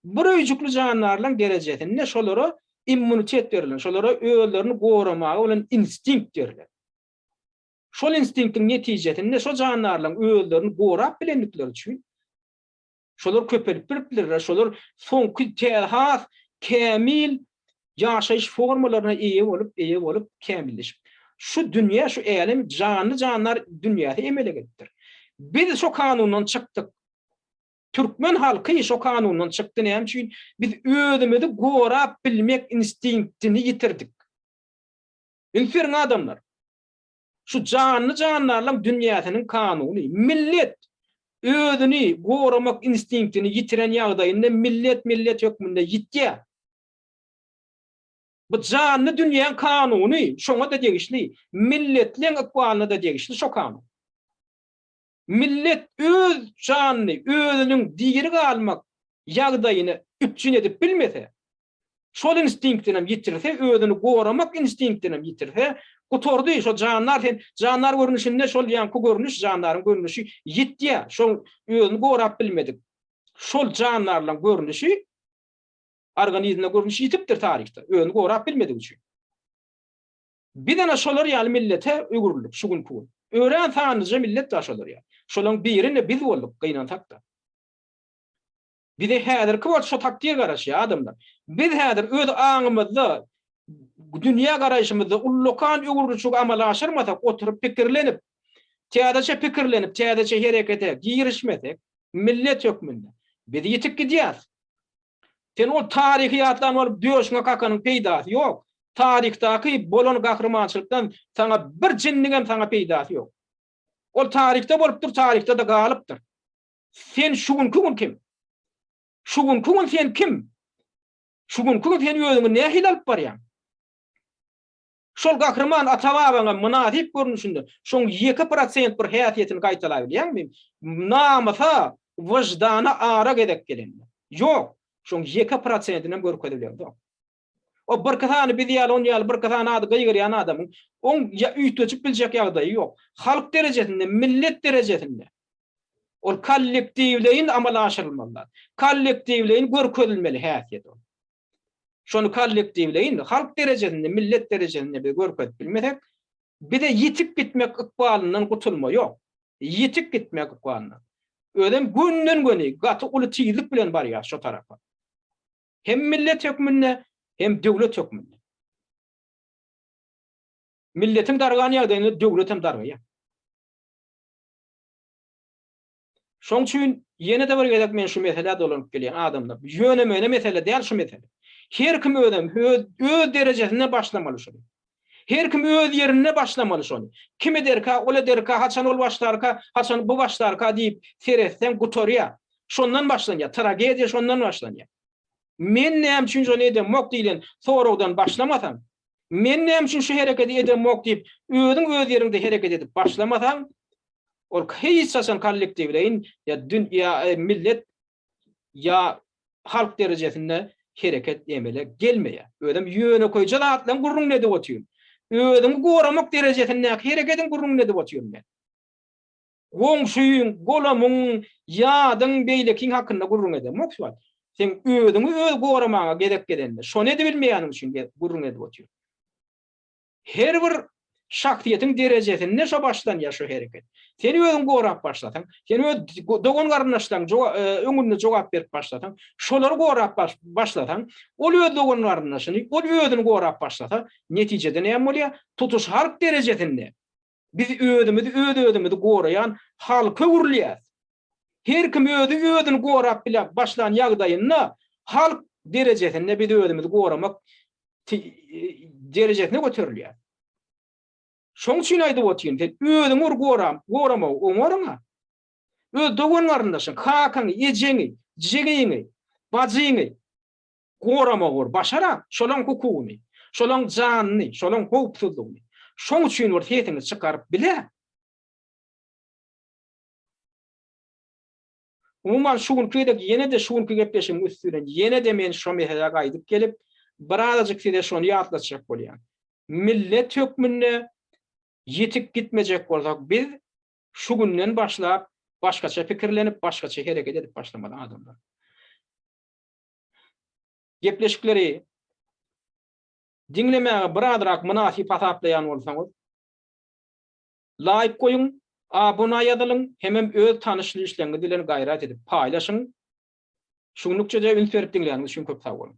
Bir öýjükli jandarlaryň derejesinde şolara immunitet berlen, şolara özlerini goramaga bolan instinkt berlen. Şol instinktiň netijesinde şo jandarlaryň özlerini gorap bilendikleri üçin şolar köpelip bilipdirler, şolar soňky tä has kämil ýaşaýyş formalaryna eýe bolup, eýe bolup kämilleşip, şu dünýä, şu älem janly-jandar dünýäsi emele gelipdir. Biz şo kanundan çykdyk. Türkmen halky şo kanundan çykdy näme üçin? Biz özümizi gorap bilmek instinktini ýitirdik. Üns beriň adamlar. Şu janly-jandarlaryň dünýäsiniň kanuny. Millet özüni goramak instinktini ýitiren ýagdaýynda millet millet hökmünde ýitýär. Bu janly dünýäň kanuny şoňa-da degişli, milletleň ykbalyna-da degişli şo kanun. Millet öz janyny, özüniň diri galmak ýagdaýyny üpjün edip bilmese, şol instinktinem ýitirse, özüni goramak instinktinem ýitirse, gutardy, şo jandar sen, jandar görnüşinde şol ýaňky görnüş, jandaryň görnüşi ýitýär, şol özüni gorap bilmedik şol jandarlaryň görnüşi, organizmde görnüşi ýitipdir taryhda, özüni gorap bilmedigi üçin. Biz ene şolar ýaly millete öwrüldik şu günki gün. Örän sanlyja millet bar şolar ýaly. Şolaryň biri-de biz bolduk, gynansak-da. Bize häzirki wagt şo takdyr garaşýar adamlar. Biz häzir öz aňymyzda, dünýä garaýşymyzda ullakan öwrülişigi amala aşyrmasak, oturyp pikirlenip, täzeçe pikirlenip, täzeçe herekete girişmesek, millet hökmünde biz ýitip gidýäris. Sen ol taryhy ýatlan bolup döşüňe kakanyň peýdasy ýok. Taryhdaky bolan gahrymançylykdan saňa bir jinniňem saňa peýdasy ýok. Ol taryhda bolupdyr, taryhda-da galypdyr. Sen şu günki gün kim? Şu günki gün sen kim? Şu günki gün sen özüňi nähili alyp barýaň? Şol gahryman ata-babaňa mynasyp görnüşinde şoň ýeke prosent bir häsiýetini gaýtalabilýäňmi? Namysa, wyždana ara gezek gelende. Ýok. Şoň ýeke prosentinem görkezibileňzok. O birki sany biz ýaly, on ýaly birki sany ady gygyrýan adamyň oň üýtgeşip biljek ýagdaýy ýok. Halk derejesinde, millet derejesinde ol kollektiwleýin amala aşyrylmaly zat. Kollektiwleýin görkezilmeli häsiýet ol. Şony kollektiwleýin, halk derejesinde, millet derejesinde biz görkezip bilmesek, bize ýitip gitmek ykbalyndan gutulma ýok. Ýitip gitmek ykbalyndan. Özem gönden-göni gaty uly tizlik bilen barýar şo tarapa. Hem millet hökmünde, hem döwlet hökmünde. Milletiň dargan ýagdaýynda döwlet hem dargaýar. Şoň üçin ýene-de bir gezek men şu meselä dolanyp gelýän adamlar. Ýöne-möne mesele däl şu mesele. Her kim özem öz öz derejesinde başlamaly şuny. Her kim öz ýerinde başlamaly şony. Kim ederka, ol ederka, haçan ol başlarka, haçan bu başlarka diýip seretseň gutarýar. Şondan başlanýar, tragediýa şondan başlanýar. Men näme üçin şony edemok diýlen soragdan başlamasaň, men näme üçin şu hereketi edemok diýip özüň öz ýeriňde hereket edip başlamasaň, ol hiç haçan kollektiwleýin ýa dün ýa millet ýa halk derejesinde hereket emele gelmeýär. Özem ýönekeýje zatlaryň gürrüňini edip otyryn. Özüňi goramak derejesindäki hereketiň gürrüňini edip otyryn men. Goňşyň, golamyň, ýadyň, beýlekiň hakynda gürrüň edemok şu wagt. Seň özüňi öz goramaga gezek gelende, şony edibilmeýäniň üçin gürrüň edip otyryn. Her bir şahsyýetiň derejesinde şo başlanýar şo hereket. Sen özüňi gorap başlasaň, sen öz dogan-garyndaşlaryň öňünde jogap berip başlasaň, şolary gorap başlasaň, ol öz dogan-garyndaşyny, ol özüni gorap başlasa, netijede näme bolýar? Tutuş halk derejesinde biz özümizi öz-özümizi goraýan halka öwrülýäris. Her kim özi özüni gorap bile başlan ýagdaýynda halk derejesinde biz özümizi goramak derejesine göterilýär. Şoň üçin aýdyp otyryn, sen özüňi bir goram, goramagy oňaryň-a. Öz dogan-garyndaşyň, kakaňy, ejeňi, jigiňi, bajyňy goramagy bir başar-a, şolaň hukugyny, şolaň janyny, şolaň howpsuzlygyny. Şoň üçin bir sesiňi çykaryp bile. Umuman şu günki gezek ýene-de şu günki gepleşigiň üsti bilen ýene-de men şo meselä gaýdyp gelip, birazajyk size şony ýatlatjak bolýan. Millet hökmünde ýitip gitmejek bolsak biz şu günden başlap başgaça pikirlenip, başgaça hereket edip başlamaly adamlar. Gepleşikleri diňlemäge birazrak mynasyp hasaplaýan bolsaňyz, Laýk goýuň, abuna ýazylyň hemem öz tanyş-bilişleriňiz bilen gaýrat edip paýlaşyň. Şu günlükçe-de üns berip diňläniňiz üçin köp sag boluň.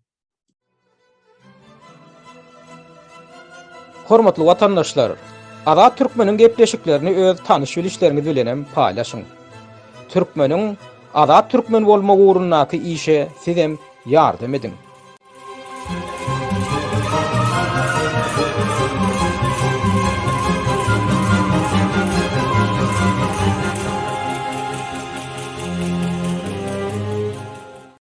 Hormatly watandaşlar! Azat Türkmeniň gepleşiklerini öz tanyş-bilişleriňiz bilenem paýlaşyň. Türkmeniň Azat Türkmen bolmagy ugrundaky işe sizem ýardam ediň.